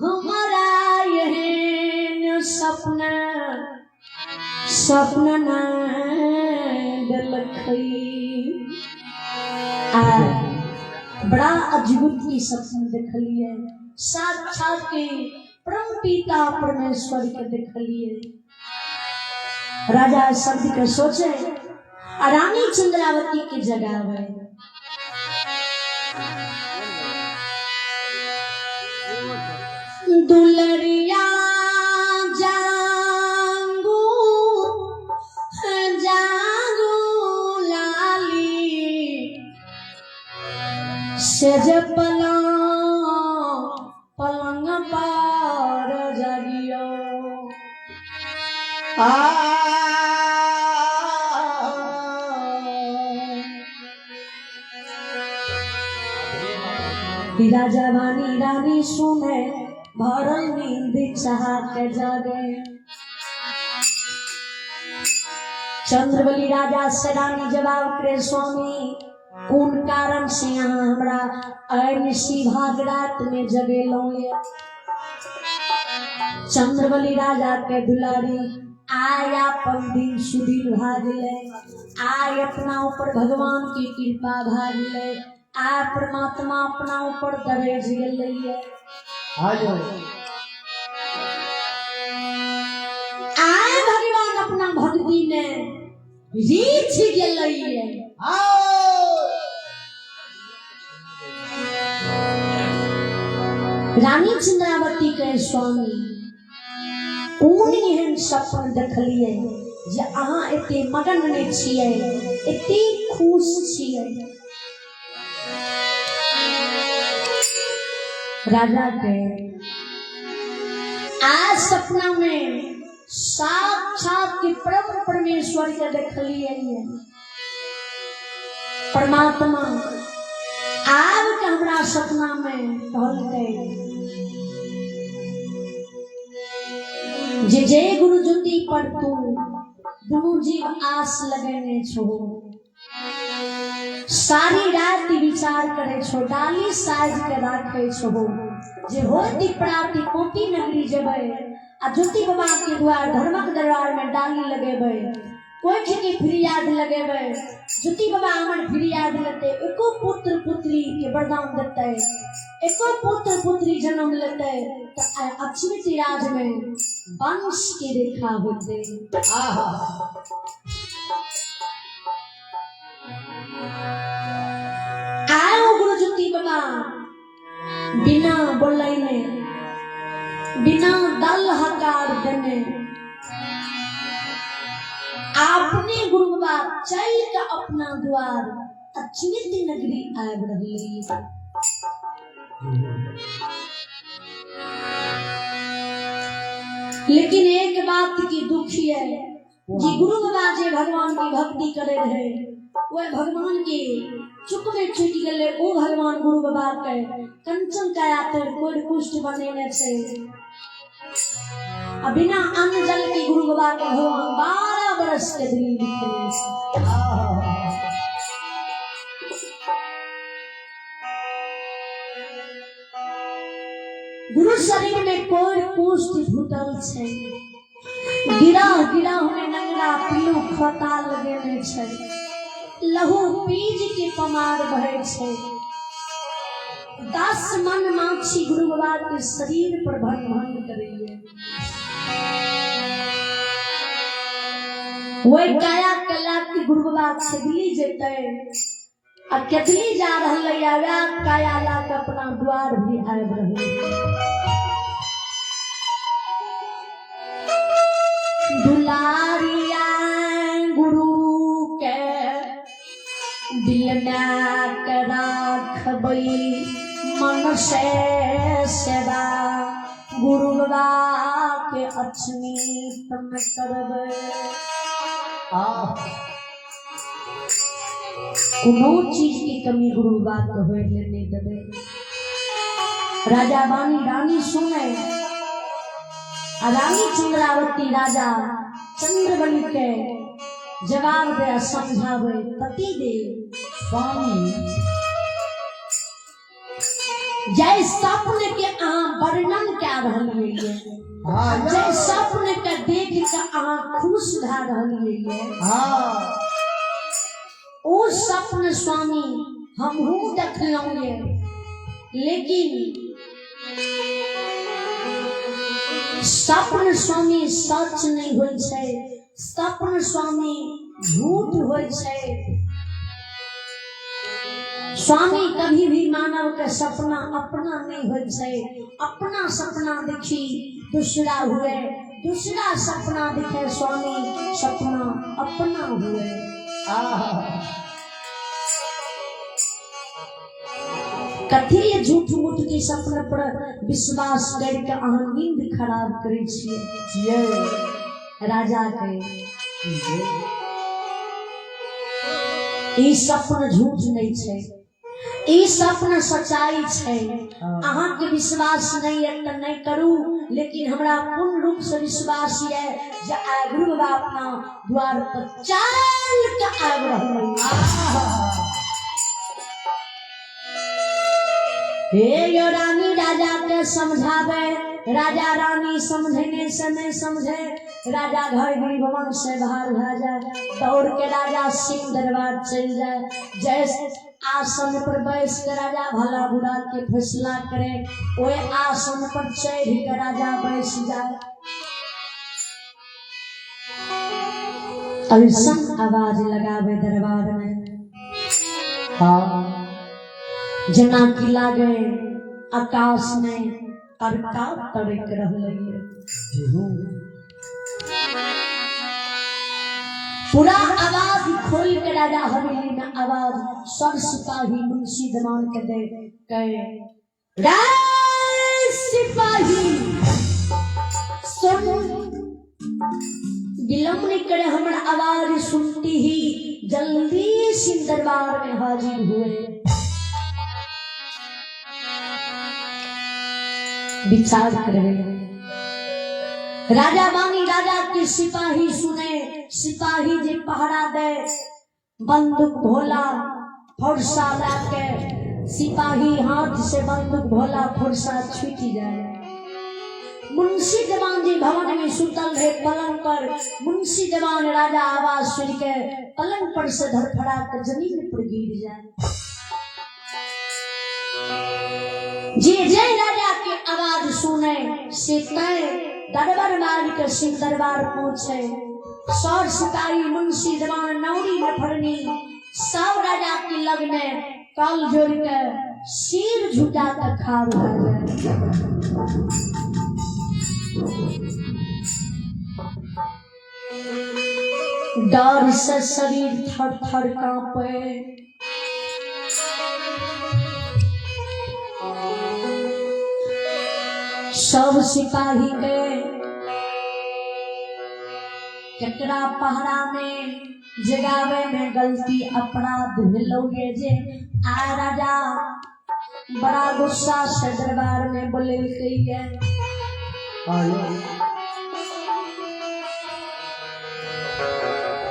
हमारा एहन सपना सपना न देलखै। आ बड़ा अद्भुत ई सपना देखलियै। साक्षात के परम पिता परमेश्वर के देखलिए। राजा शब्द के सोचे आ रानी चंद्रावती के जगावे। दुलरिया जांगू जांगू लाली सेज पलंग पलंग पर जगियो। आ राजा वानी रानी सुने भरल नींद चाह के जागे। चंद्रबली राजा से रानी जवाब करे, स्वामी कोन कारण से यहाँ हमरा ऐ भाग रात में जगेलौं ये? चंद्रबली राजा के दुलारी आय अपन दिन सुदिन भागले, आय अपना ऊपर भगवान की कृपा भागले, आय परमात्मा अपना ऊपर दरेज गेलै। आय भगवान अपना भक्ति में रीछ गेलै। रानी चंद्रावती के स्वामी कोन एहन सपन देखलिए जे अहाँ एते मगन में छियै, एते खुश छियै? राजा के आज सपना में साक्षात के परम परमेश्वर के देखलिए। परमात्मा आब के हमरा सपना में कहलकै जे जय गुरु ज्योति पर तू दुनू जीव आस लगेने छो, सारी रात विचार करे छो, डाली साज के राखे छो जे होती प्राप्ति कोटि नगरी जेबै आ ज्योति बाबा के द्वार धर्मक दरबार में डाली लगेबै, कोठि के फरियाद लगेबै, ज्योति बाबा हमर फरियाद लेतै, एको पुत्र पुत्री के वरदान देतै, एको पुत्र पुत्री जन्म लेतै तऽ अक्षित राज में वंश के रेखा होतै। आहा। आयो गुरु ज्योति बाबा बिना बोलैने बिना दल हकार देने अपने गुरु बाबा चल के अपना द्वार अक्षित नगरी आबि रहलै। लेकिन एक बात की दुखी है जी, गुरु बाबा जे भगवान की भक्ति करे रहे वह भगवान के चुक में छूट गए। ओ भगवान गुरु बाबा के कंचन काया तर कोई कुष्ठ बनेने छै आ बिना अन्न जल के गुरु बाबा के भगवान 12 बरस के दिन लिखने छै। गुरु शरीर में कोई कुष्ठ भूतल छै, गिरा गिरा में नंगरा पिल्लू खोता लगेने छै, लहू पीज के पमार बहे छै, 10 मन माछी गुरु बाबा के शरीर पर भन भन करैये। वही काया कला के गुरु बाबा छगली जेतै आ केतली जा रहलै आ वएह काया ला के अपना द्वार भी आबि रहलै। दुलारिया गुरु के दिल में के राखबै मन से सेवा गुरु बाबा के अक्षमी तम करबै। कोनो चीज की कमी गुरु बाबा के होय ले नहीं देबै। राजा बानी रानी सुने आ रानी चंद्रावती राजा चंद्रबली के जवाब दे समझावे, पति दे स्वामी जय सपन के अहाँ वर्णन कए रहलियै, जय सपन के देख के अहाँ खुश भए रहलियै, ओ सपन स्वामी हमहूँ देखलहुँ ये, लेकिन स्वप्न स्वामी सच नहीं होइ छै, स्वप्न स्वामी झूठ होइ छै। स्वामी कभी भी मानव के सपना अपना नहीं होइ छै। अपना सपना देखी दूसरा हुए, दूसरा सपना दिखे स्वामी सपना अपना हुए। कथी ले झूठ मूठ के सपना पर विश्वास करके अहाँ नींद खराब करै छियै? छियै। राजा के ई सपना झूठ नहीं छै, ई सपना सच्चाई छै। अहाँ के विश्वास नहीं है तऽ नहीं करू, लेकिन हमरा पूर्ण रूप से विश्वास ये जे आइ गुरु बाबा अपना द्वार पर चल के आबि रहलै। हे यो रानी राजा के समझावे, राजा रानी समझने से नहीं समझे, राजा घर गृह भवन से बाहर भए जाए, दौड़ के राजा सिंह दरबार चल जाए, जैसे आसन पर बैस के राजा भला बुरा के फैसला करे, ओए आसन पर चढ़ के राजा बैस जाए। ऐसन आवाज लगावे दरबार में, हाँ, जना की लागे आकाश में अरका तड़क रहलै। पूरा आवाज खोल के राजा हवेली में आवाज सब सिपाही मुंशी दमान के दे कहे, रे सिपाही सुन, विलम्ब नहीं करे, हमारा आवाज सुनती ही जल्दी सिंह दरबार में हाजिर हुए। विचार करे राजा बानी, राजा के सिपाही सुने, सिपाही जी पहरा दे, बंदूक भोला फुर्सा लाके सिपाही हाथ से बंदूक भोला फुर्सा छूट जाए। मुंशी जवान जी भवन में सुतल रहे पलंग पर, मुंशी जवान राजा आवाज सुन के पलंग पर से धड़फड़ा कर जमीन पर गिर जाए। जे जय राजा के आवाज सुने से तय दरबार मार के सिंह दरबार पहुंचे। सौर सिपाही मुंशी जवान नौरी नफरनी सब राजा के लगने कल जोड़ के सिर झुका के खाड़ हो गए। डर से शरीर थर थर कांपे। सब सिपाही के केकरा पहरा में जगावे में गलती अपराध भेलो ये जे आ राजा बड़ा गुस्सा से दरबार में बोलेलकै ये।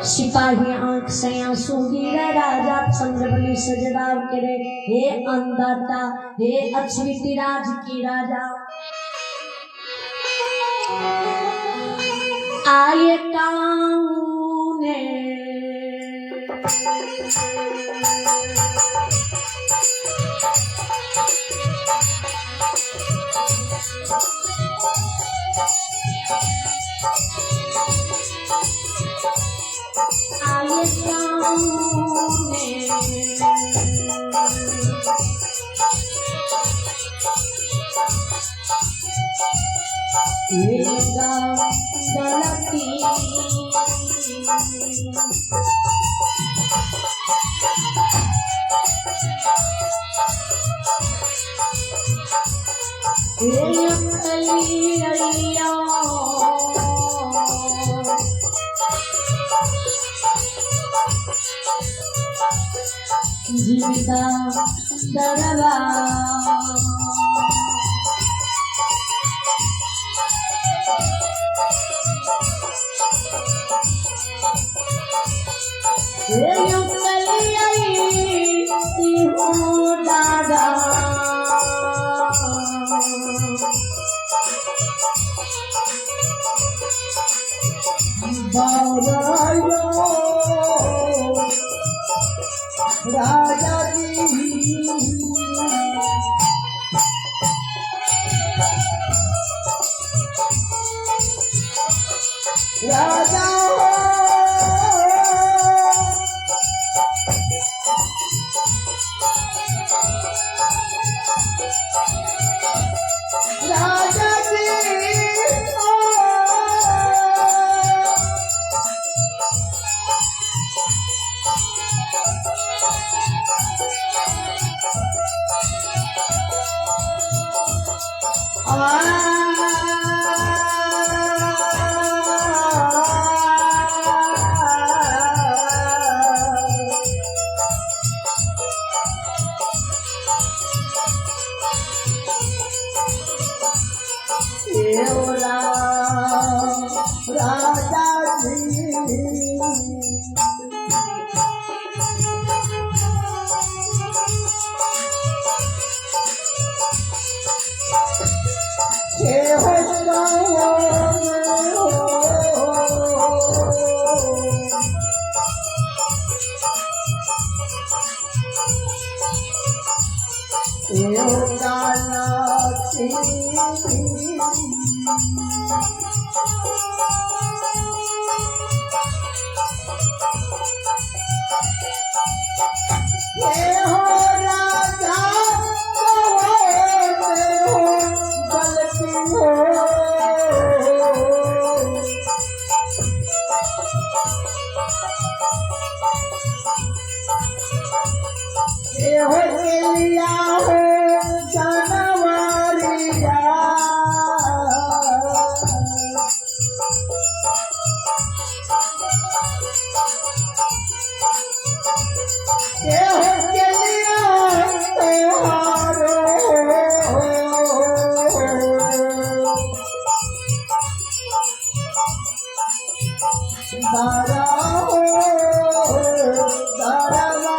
सिपाही आंख से आंसू गिरे, राजा चंद्रबली से जवाब करे, हे अन्नदाता, हे अश्विनी राज की राजा, आए काउने आए काउने गलती जीविता दरबा दादा राजा जी राजा हो। राजा जी ओ। राजा जी। हे हो राजा गलती हो। हो लिया हो जनवरिया। ये हो के लिया त्योहारो। दारा हो दारवा।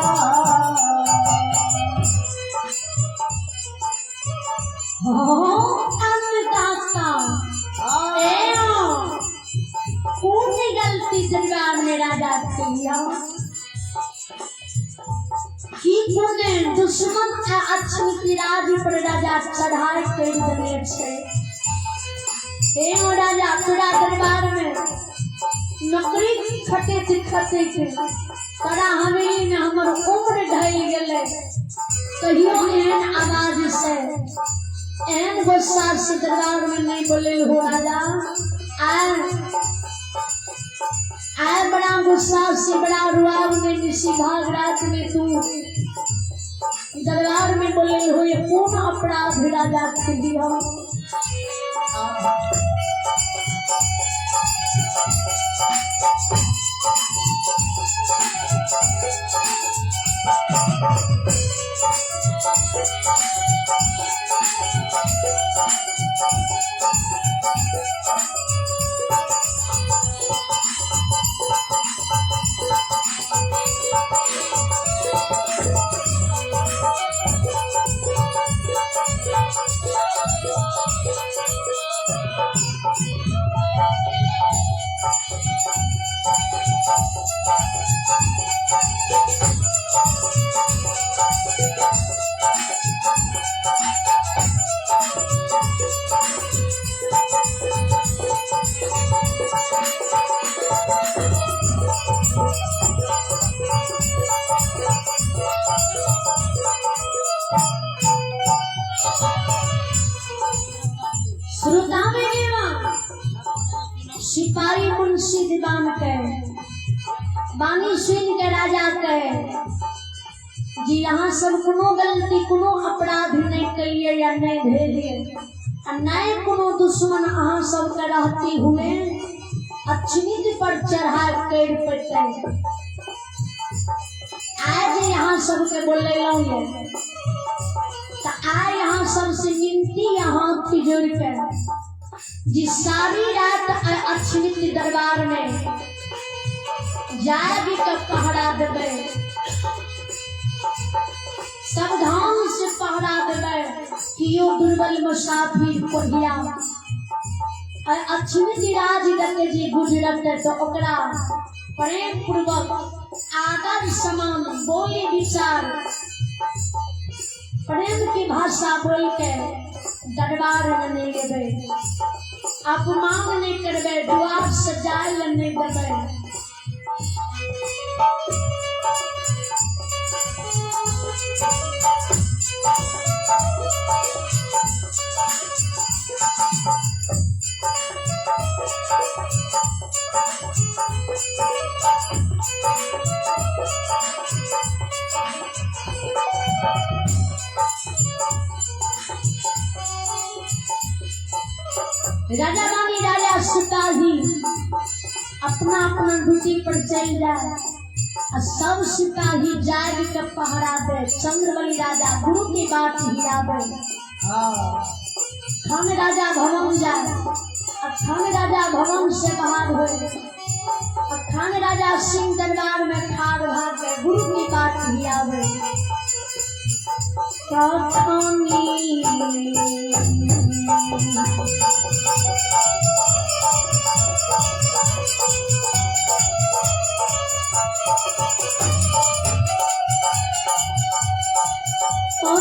अन्नदाता, कोन गलती दरबार में राजा के की कोने दुश्मन आ अक्षमी राज पर राजा चढ़ाई कर देने छै। हे राजा, तोरा दरबार में नौकरी खटैत खटैत तोरा हवेली में हमर उम्र ढल गेलै, कहियो एहन आवाज से एहन गुस्सा से दरबार में नहीं बोले हो राजा। आए आए बड़ा गुस्सा से बड़ा रुआब में निशी भाग रात में तू दरबार में बोले हो, ये कौन अपराध राजा के दिया? श्रोता में सिपाही मुंशी दीवान के बानी सुन के राजा के जी यहाँ सब कोनो गलती कोनो अपराध नहीं कलिए या नहीं भेलिए आ नहीं कोनो दुश्मन अहाँ सबके रहती हुए अक्षमित पर चढ़ा कर पड़ते। आज यहाँ सबके बोले ये तो आए यहाँ सबसे मिनती यहाँ हाथ जोड़ के जी सारी रात अक्षमित दरबार में जाएगी के पहरा देवे, सावधान से पहरा देवे कियो दुर्बल मुसाफिर कोहिया अक्षमित राज दके जे गुजरत तो ओकरा प्रेम पूर्वक आदर समान बोली विचार प्रेम की भाषा बोल के दरबार में नहीं लेवे। अपमान नहीं करबै, द्वार सजाय लए नहीं देबै। राजा रानी राजा सिपाही अपना अपना ड्यूटी पर चल जाए आ सब सिपाही जाग के पहरा दे। चंद्रबली राजा गुरु की बात हिलावे। खान राजा भवन जाए आ खान राजा भवन से बाहर हो आ खान राजा सिंह दरबार में ठाड़ भा के गुरु की बात हिलावे।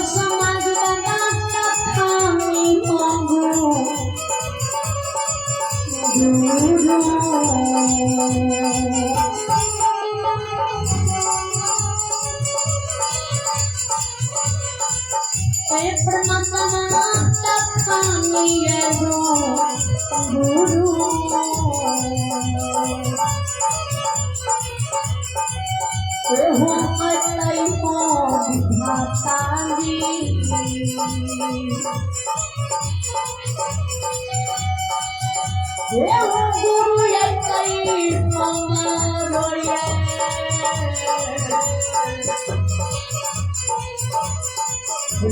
समाज बना कथानी मंगू गुरु परमात्मा कथानी गुरु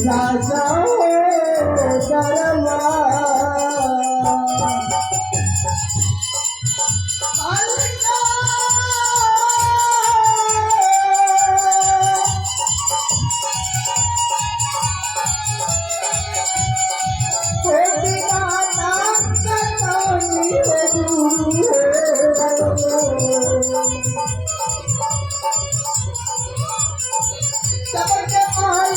राजा दरबार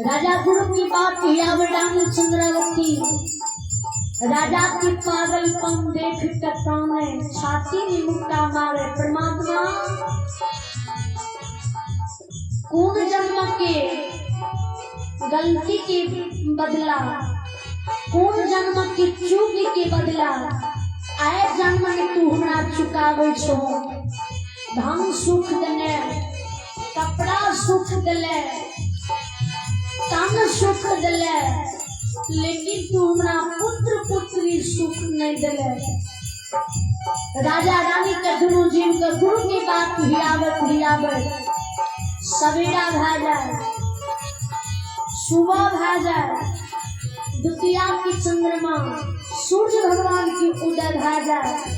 राजा गुरु की बात हिलावे रानी चंद्रावती राजा की पागलपन देख कर ताने छाती में मुक्का मारे। परमात्मा कौन जन्म के गलती के बदला, कौन जन्म की चूक के बदला आए जन्म में तू हमरा चुकावे छो। धन सुख देने, कपड़ा सुख दिले, तन सुख दिले, लेकिन तू हमरा पुत्र पुत्री सुख नहीं दिले। राजा रानी के दुनू जीव के गुरु की बात हिलावत हिलावत सवेरा भा जाए, सुबह भा जाए, द्वितीया की चंद्रमा सूर्य भगवान की उदय भा जाए।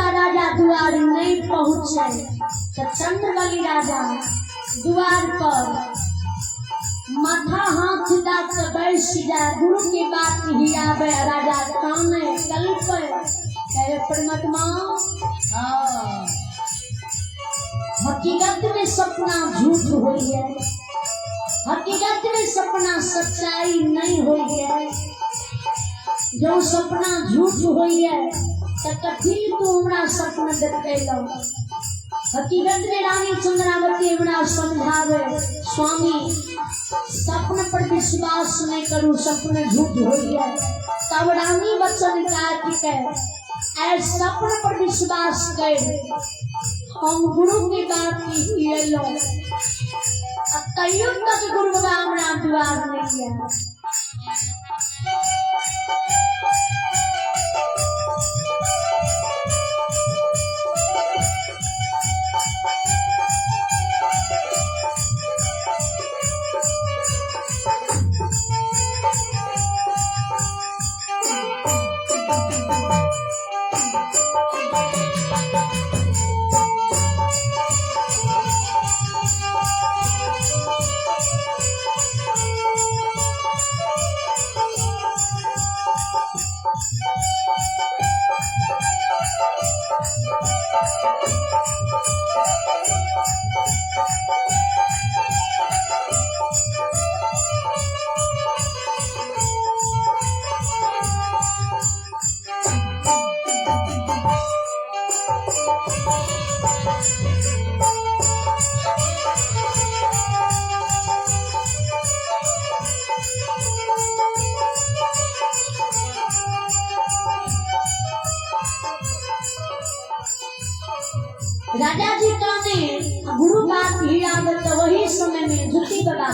राजा द्वार नहीं पहुँचे तो चंद्रबली राजा द्वार पर माथा हाथ दा के बैस जाए, गुरु की बात हिलावे। राजा काने कल्पे कहे परमात्मा हकीकत में सपना झूठ हुई है, हकीकत में सपना सच्चाई नहीं हुई है। जो सपना झूठ हुई है तऽ कथी तू हमरा सपना देखेलौ। हकीकत में रानी चंद्रावती हमरा समझावे, स्वामी सपन पर विश्वास नहीं करू, सपन झूठ होइए। तब रानी वचन काट के ऐ सपन पर विश्वास कर हम गुरु के बात की एलो, आ तैयो तक गुरु बाबा हमरा द्वार नहीं आया। राजा जी कहने गुरु बात ही आवत वही समय में जुती बाबा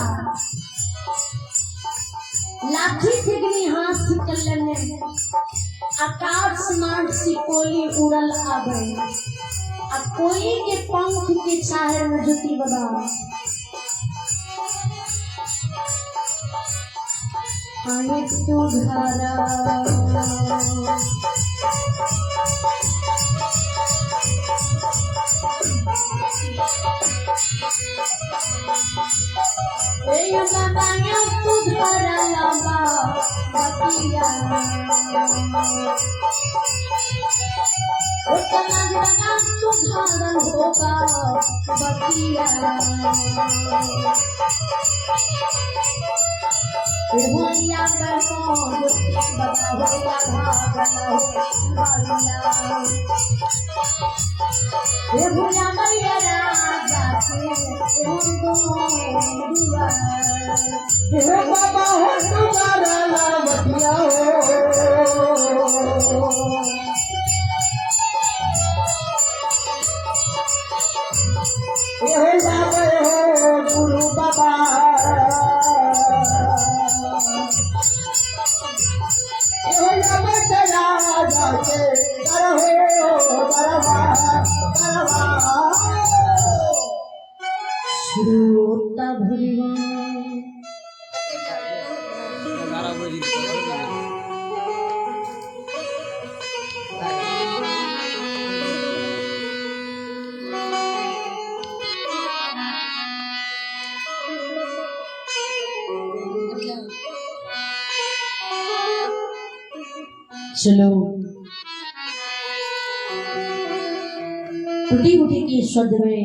लाठी फिगनी हाथ कलने आकाश मार्ग से कोली उड़ल आवे, आ कोली के पंख के छाहे में जुती बाबा आए तू घरा। ए बाबा तू घरा लबा बतिया, ओ समाज बाबा तू घरल होगा बतिया। होया बनो बाबा होया भागल हो भागला, ए भूला मैया राजा के हम दो दुआ। हे बाबा हो तुम्हारा लावतिया हो, हे बाबा हो गुरु बाबा, हे बाबा तेरा जाके कर हो दरबार दरबार। श्रोता भगवान चलो टूटी उठी की शब्द में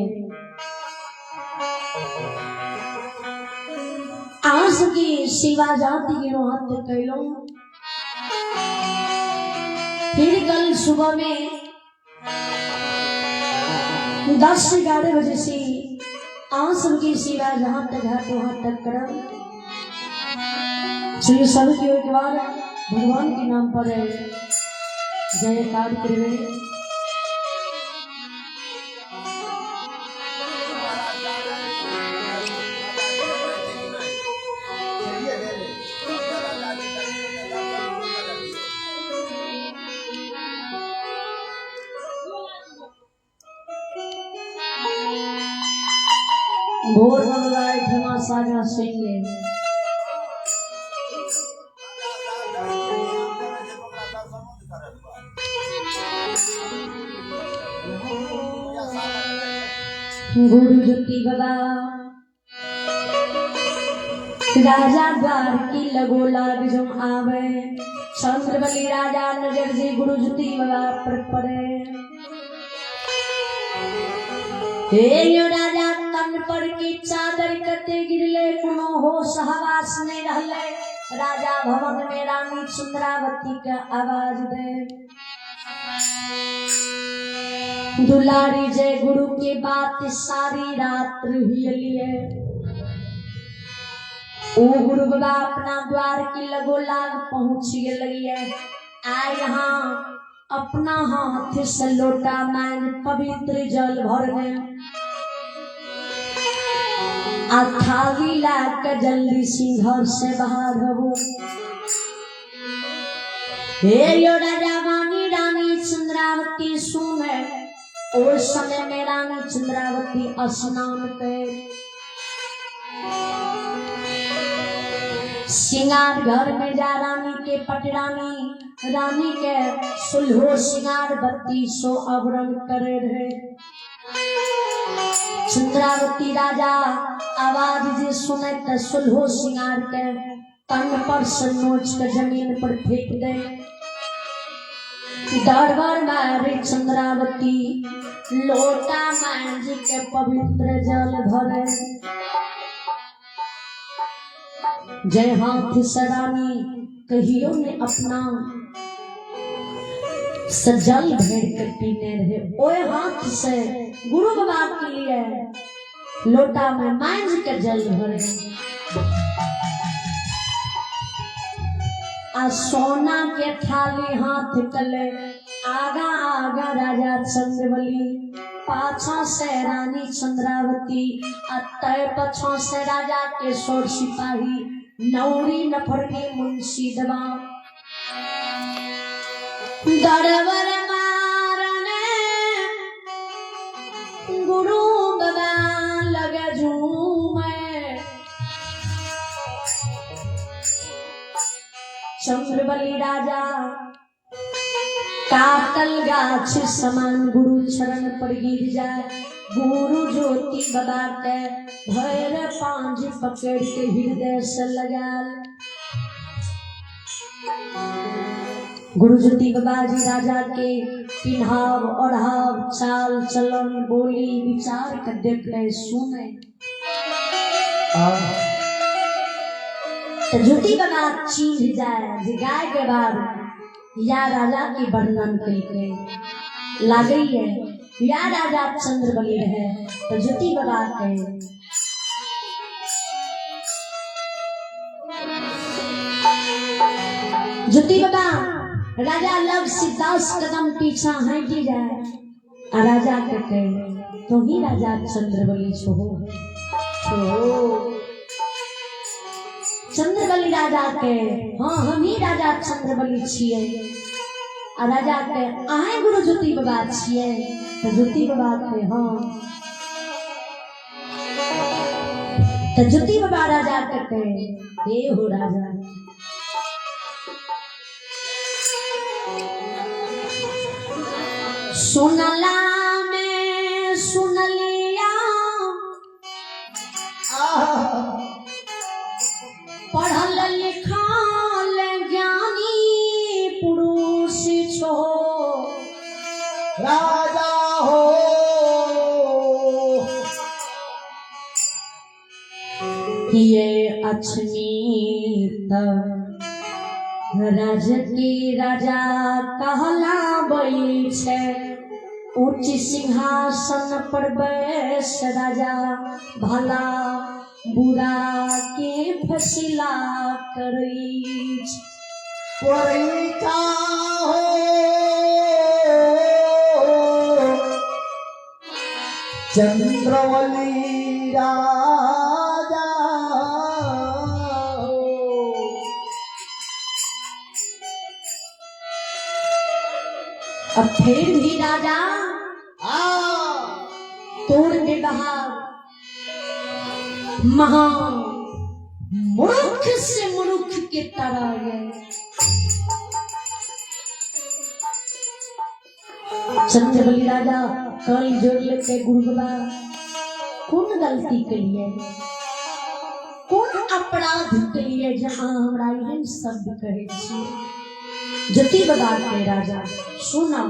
आज की सेवा जाति के हाथ कैलो। फिर कल सुबह में 10 से 11 बजे से आज सबकी सेवा जहाँ तक है वहां तक करम। चलिए सबकी एक बार भगवान के नाम पर जयकार करवे। भोर ठमा साझा सुन ले। गुरु ज्योति बाबा राजा द्वार की लगो लाग जो आवे, चंद्रबली राजा नजर जी गुरु ज्योति बाबा पर पड़े। हे यो राजा तन पर की चादर कते गिरले, कोनो होश हवास नहीं रहले। राजा भवन में रानी चंद्रावती का आवाज दे, दुलारी जय गुरु के बात सारी रात हियलिए। ओ गुरु बाबा अपना द्वार की लगो लाग पहुंच गेलिए। आ यहाँ अपना हाथ से लोटा में पवित्र जल भर गए आ थाली ला के जल्दी सिंह घर से बाहर हो। हे यो राजा वाणी रानी चंद्रावती सुने, ओ समय में रानी चंद्रावती स्नान कर सिंगार घर में जा रानी के पटरानी रानी के सुल्हो सिंगार बत्ती सो आवरण करे रहे। चंद्रावती राजा आवाज जे सुने त सुल्हो सिंगार के तन पर से नोच के जमीन पर फेंक दे। दरबार मारे चंद्रावती लोटा मांझ के पवित्र जल भरे। जय हाथ से रानी कहियो ने अपना सजल भर के पीने रहे, ओए हाथ से गुरु बाबा के लिए लोटा में मांझ के जल भरे। आ सोना के थाली हाथ कले आगा आगा राजा चंद्रबली, पाछा से रानी चंद्रावती, आ तय पछा से राजा के सोर सिपाही नौरी नफरनी मुंशी दबा। दरबर मारने गुरु बाबा लगे झूमे। चंद्रबली राजा काटल गाछ समान गुरु चरण पर गिर जाए। गुरु ज्योति बाबा के भैर पांज पकड़ के हृदय से लगाल। गुरु ज्योति बाबा जी राजा के पिन्हाव ओढ़ाव चाल चलन बोली विचार के देख रहे सुने। तो ज्योति बाबा चिन्ह जाए जे गाय के बाद या राजा के वर्णन करके लागे है या राजा चंद्रबली रहे। तो ज्योति बाबा के ज्योति बाबा राजा लग से 10 कदम पीछा हट जाए आ राजा के कहे तो ही राजा चंद्रबली छो छो। चंद्रबली राजा के हाँ हम ही राजा चंद्रबली छिए। आ राजा के अहें गुरु ज्योति बाबा छिए। तो ज्योति बाबा के हाँ। तो ज्योति बाबा राजा के कहे हे हो राजा सुनला में सुनलिया पढ़ल लिखल ज्ञानी पुरुष छो राजा हो। ये अछनीत राज की राजा कहलाबै छै, उच्च सिंहासन पर बैस राजा भला बुरा के फैसला करै छै। करै हो चंद्रवली राजा हो। अब फिर भी राजा तोड़ व्यवहार महा मूर्ख से मूर्ख के तरह गए। चंद्रबली राजा कल जोड़ लेते गुरु बाबा कौन गलती के लिए, कौन अपराध के लिए जहां हमरा एहन शब्द कहे छी। ज्योति बाबा के राजा सुना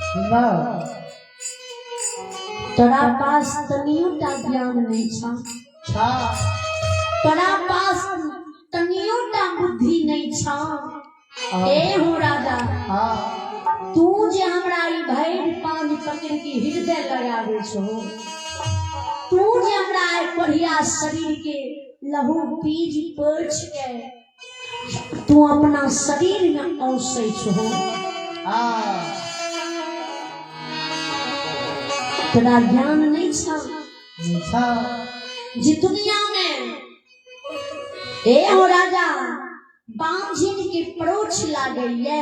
सुना तोरा पास तनियो टा ज्ञान नहीं छा, छा तोरा पास तनियो टा बुद्धि नहीं छा। ए हो राजा हाँ। तू जे हमरा ई भरि पाँज पकड़ के हृदय लगाबै छहो, तू जे हमरा ई कोढ़िया शरीर के लहू पीज पोछ के तू अपना शरीर में औसै छहो, तोरा ज्ञान नहीं छौ जे दुनिया में ए हो राजा बांझिन के परोछ लागैये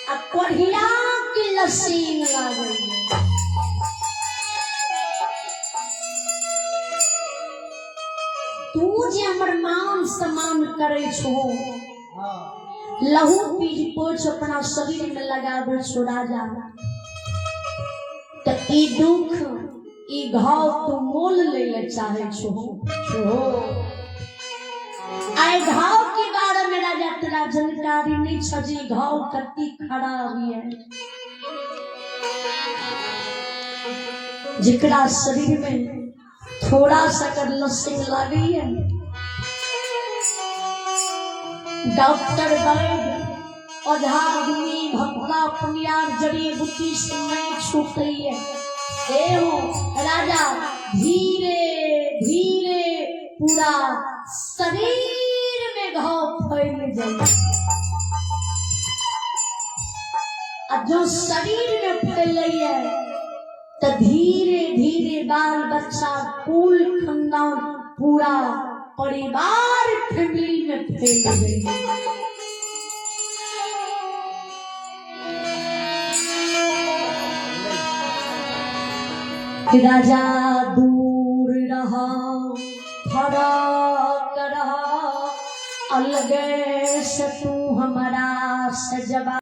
आ कोढ़िया के लसीन लागैये। तू जे हमर मान सम्मान करै छो, लहू पीज पोछ अपना शरीर में लगाबै छो राजा, तऽ ई दुख ई घाव तू मोल लै लए चाहै छो। आइ घाव के बारे में राजा तोरा जानकारी नहीं छ जे घाव कति खराब ये, जेकरा शरीर में थोड़ा सा अगर लस्सी लागी है, डॉक्टर वैद्य ओझा आदमी भक्ता पुनियार जड़ी बूटी से नहीं छूटई है। ए हो राजा धीरे धीरे पूरा शरीर में घाव फैल जाए, आ जो शरीर में फैले है तो धीरे धीरे बाल बच्चा कुल खानदान पूरा परिवार फैमिली में फैल गई। राजा दूर रहा फराक रहा, अलगे से तू हमारा सजबा।